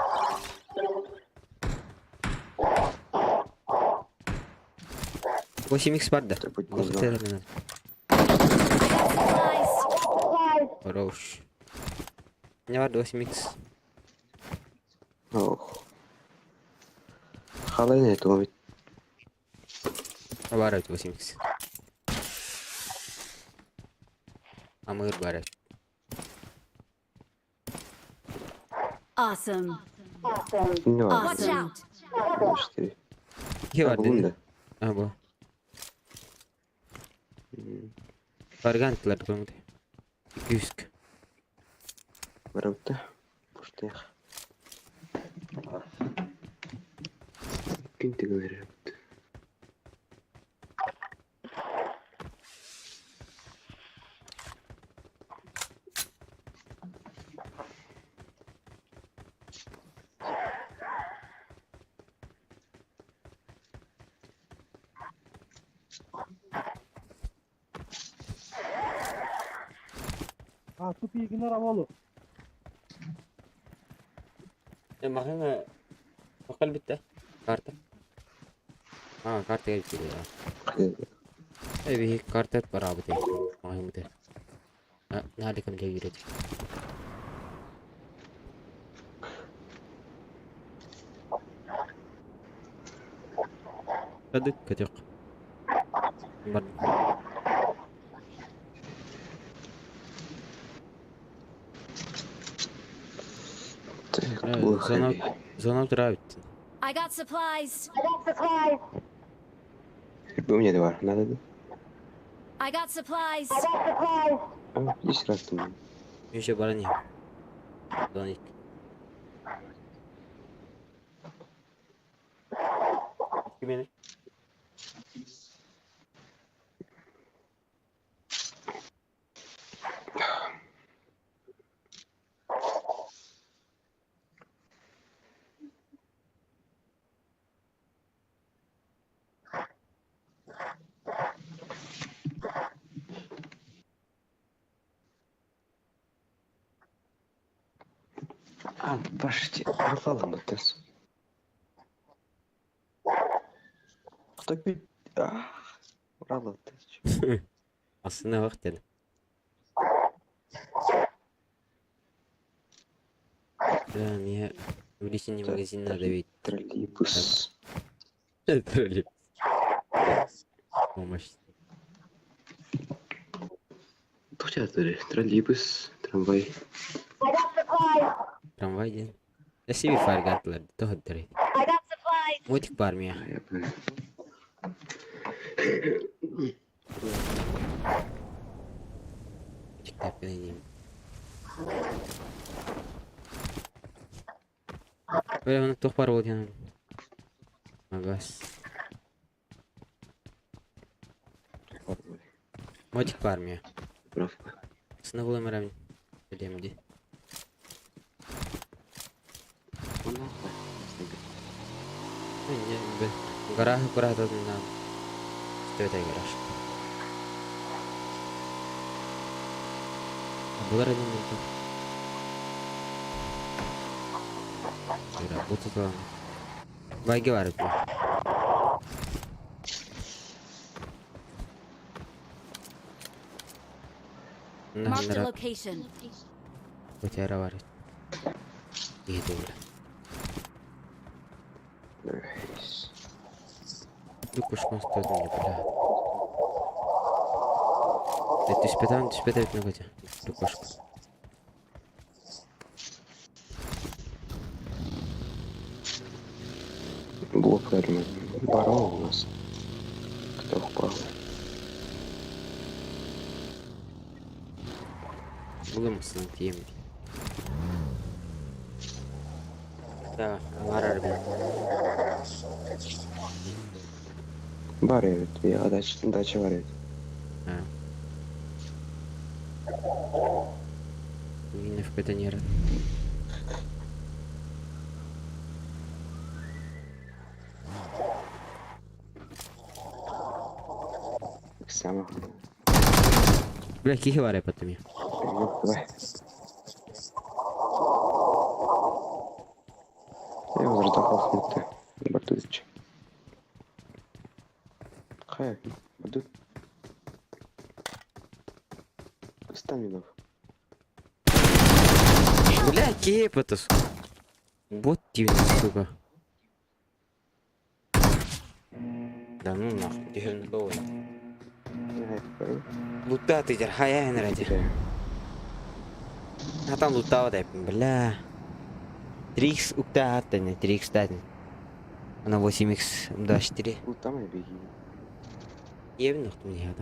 Восемь икс бар да. Будет Ох, нужно. ты, блин. I got supplies. Хорош. У меня бар 8 икс. Ох. Халай на это ведь. Бар 8 икс. Амыр бар. Awesome. Не Watch важно. out. М4. Ки бар Булун деді. да. А, бу. Варгантлар көңді. 200. Барабыта. Пуштых. Күн тегелер. А, тупигинар аволу. Маһыҥа кэлбиттэ. Карта. А, карта кэлбит Э, биһи карта бараабыт маһыҥмыт. Наадыкам дьэ Кадык көтөх. Бар. Так, Зона, зона нравится. I got supplies. I got supplies. У меня два. Надо, да? I got supplies. I got supplies. А, здесь раз там. Еще барани. Зона ик. Кимени? А, башти, пропала мотес. Кто пить? А, Урала ты. Aslında bak dedim. Да, мне увеличение магазина надо ведь. Троллейбус. Троллейбус. Помощь. Троллейбус, трамвай. I got supplies. Трамвай ден. Я себе фаргатлар, то дыры. I got supplies. Мотик бар меня. А, я понял. Мотик тапкын Бля, оны тоқ бар ол ден. Магаз. Мотик бар меня. Правка. Сыны мәрәмін. Білемін де. Гараж куратадын Что это гараж? Булар один минут. Работать вам. Байги бар бу. Marked a location. Көтәрә бар. Иде. Nice. Дукушкон стоит мне, бля. Ты түспетен түспетен бит көтә. Дукушка. Блок наверное, барон у нас. Кто упал? Булымсын тием. Да, барар бит. Бар evet, я дача, дача бар evet. А. Мина в не Сама. Бля, кихи бар потом. Давай. Я возродахал Бартузич. Хай, буду. Стаминов. Бля, кип это, сука. Вот тебе, сука. Да ну нахуй, теперь на кого? Лута ты хая ради. А там лутава дай, бля. 3х укта не 3х даден. Она 8х 24. Лутама беги. Ебен нахуй мне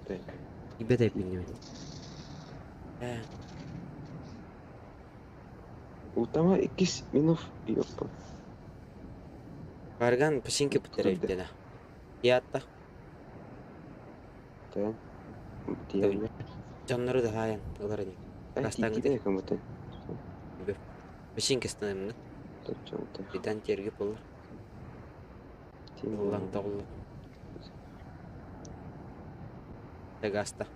надо. Ибе дай пинем. Лутама 2 минов ёпа. Барган пешинки путерей деда. Ятта. Да. Жаннары да хаян, олар не. Растан где кому-то. Пешинки станем, да? Бидан терге болар. Улан тоғылы. Гаста.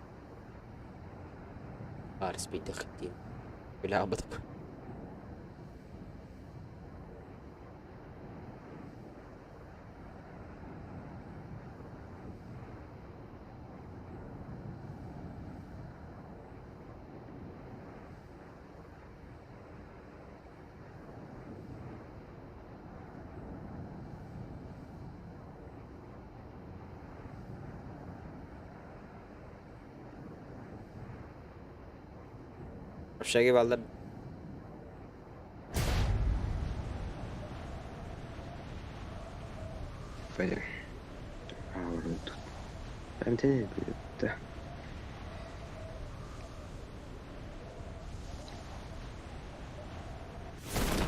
Арыс бийдэх диэн. Билэ Общаги баллар. Бля. А, вроде тут. МТ, да.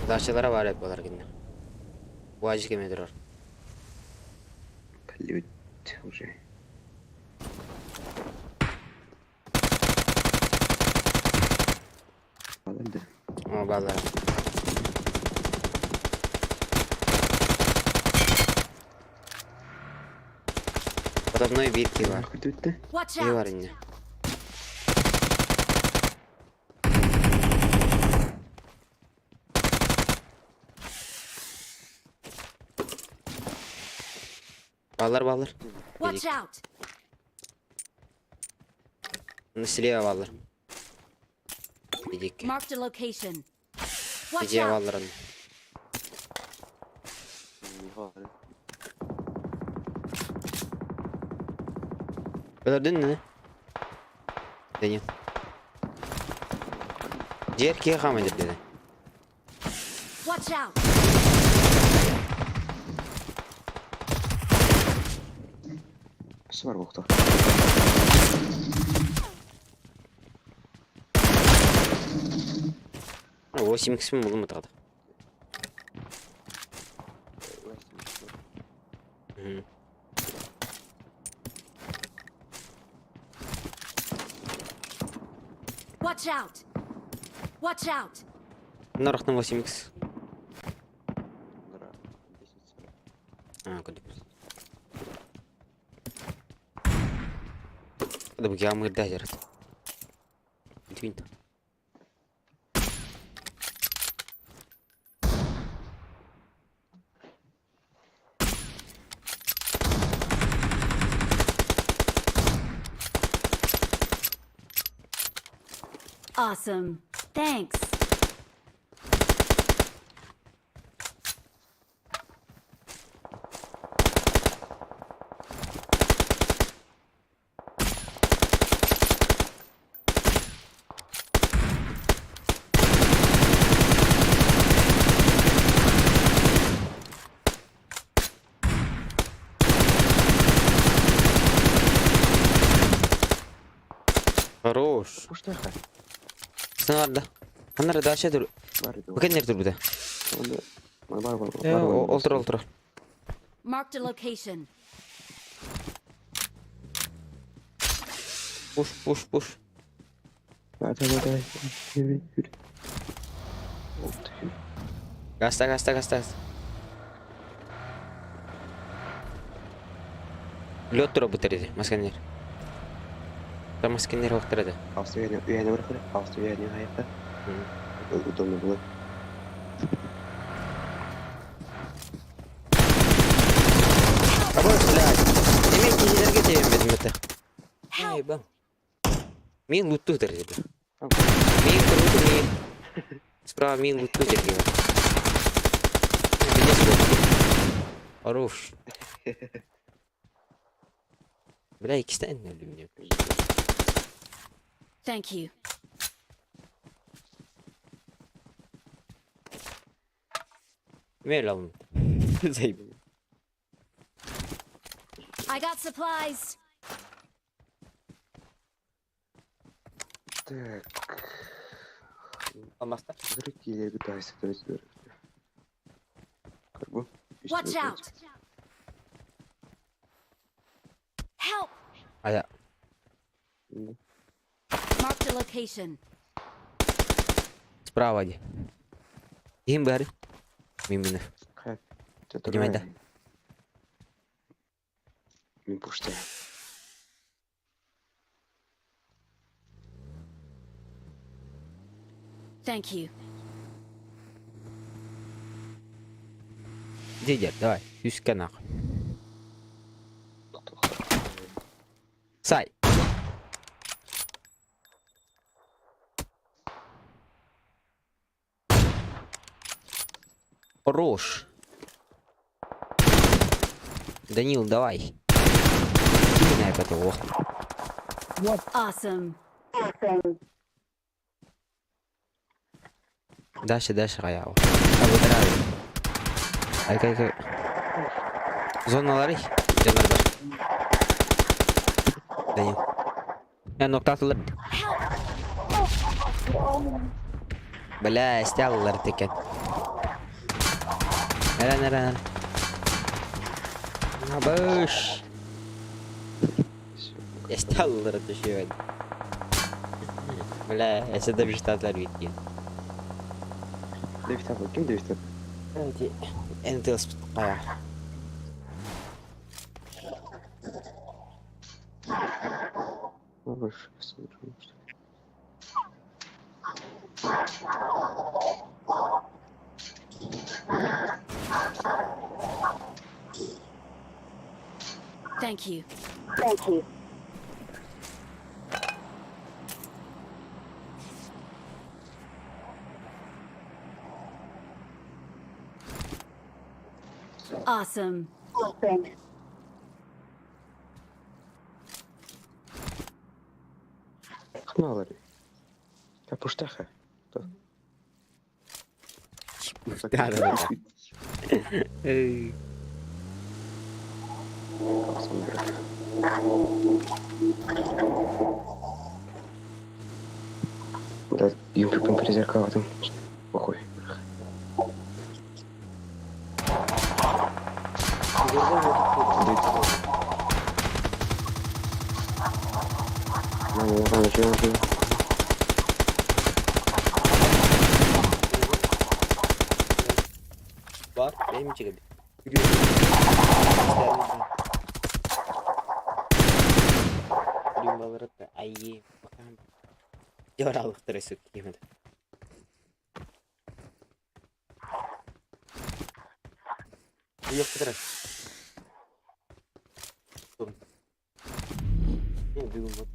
Дачалара бар эбит балар кинне. Буажик эме турар. Блядь, уже. Ладно, да. О, баллар. Подобной бирки бар. Хоть Watch Не бар out! инне. Баллар, баллар. Watch out! Ну, слева баллар. Иди-ка. Marked a location. Watch Иди out! баллар. Өлөрдүн не? Дени. Жер кие хама деп деді. Watch out! Свар бохта. 8 кісім бұлым ұтады. Watch out! Watch out! Нарықтың 8 кіс. А, күдіп. Күдіп геомырда жарат. Твинт. Awesome. Thanks. Хорош. Пуштаха. Сыңарда. Анара даша дур. Бар Бөкен нер тур буда. Бар бар бар. Олтур, олтур. Marked a location. Пуш, пуш, пуш. Бар бар бар. Гаста, гаста, гаста, гаста. Лед тура бутер масканер. Там масканер вақтырады. Австрия үйәне бар хөрі. Австрия үйәне хайықта. Удобно было. Абой, блядь. Неме кежелерге тебем бедім өті. Help! Ей, бам. Мен лутту дер деді. Мен круто, мен. Справа мен лутту дер деді. Хорош. Бля, ikisinden öldüm diyor. Thank you. Ver alın. Zayıf. I got supplies. Так. Алмаста. Зрители пытаются то есть. Как бы. Watch out! Help! Aya. Marked a location. Справа де. Ким бәрі? Мен мені. Поднимай, да. Мен пушта. Thank you. Дидер, давай, үскә нахуй. Сай. Хорош. Данил, давай. На это ох. Awesome. Дальше, дальше, я. Ай, кай, кай. Зоналары. Жанар бар. Данил. Я ноктатылар. Бля, стяллар текен. Эрен, эрен, эрен. Набыш. Стяллар düşüyor. Бля, эсэдэ биштатлар биткен. Дэвид Апп, ким Дэвид Апп? Энтелс кая. Больше посмотрю. Thank you. Thank you. Awesome. Awesome. Хналари. Капуштаха. Да, да, да. Эй. Да, юмпиком призеркала там. Похуй. Нормально, нормально, живем, живем. Бар, benim için gibi. Ay, bakalım. Yorallıktır sökeyim. Yok kadar. Ne бүгін вот.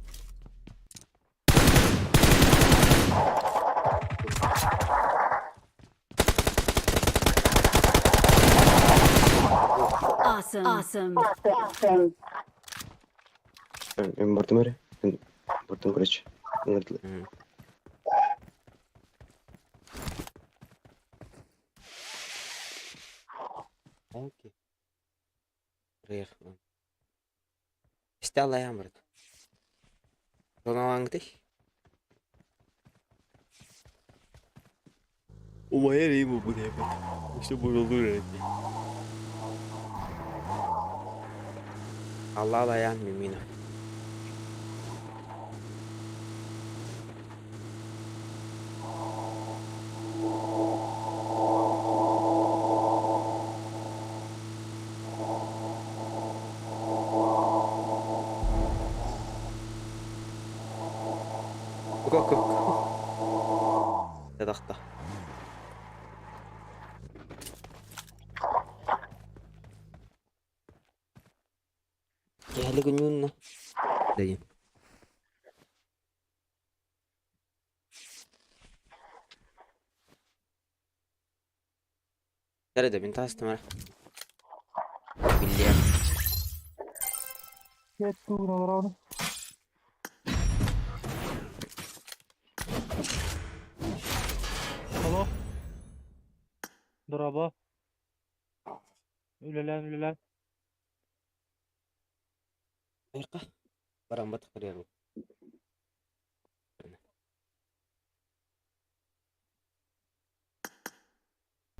Awesome. Awesome. Awesome. Мен бардым эрэ. Мен бардым, короче. Ыңырдылар. Окей. Приехал. Стала я брат. Зоналаңды. Умайар ему буде. Что было лучше. Allah dayan mümine. Go go go. Дадақта. Киһили күнүүнна. Дайын. Nerede bin tastım ha. Billiye. Кетті Алло. Дорообо. Үлэлээн үлэлээн. Айка. Баран батық кірер.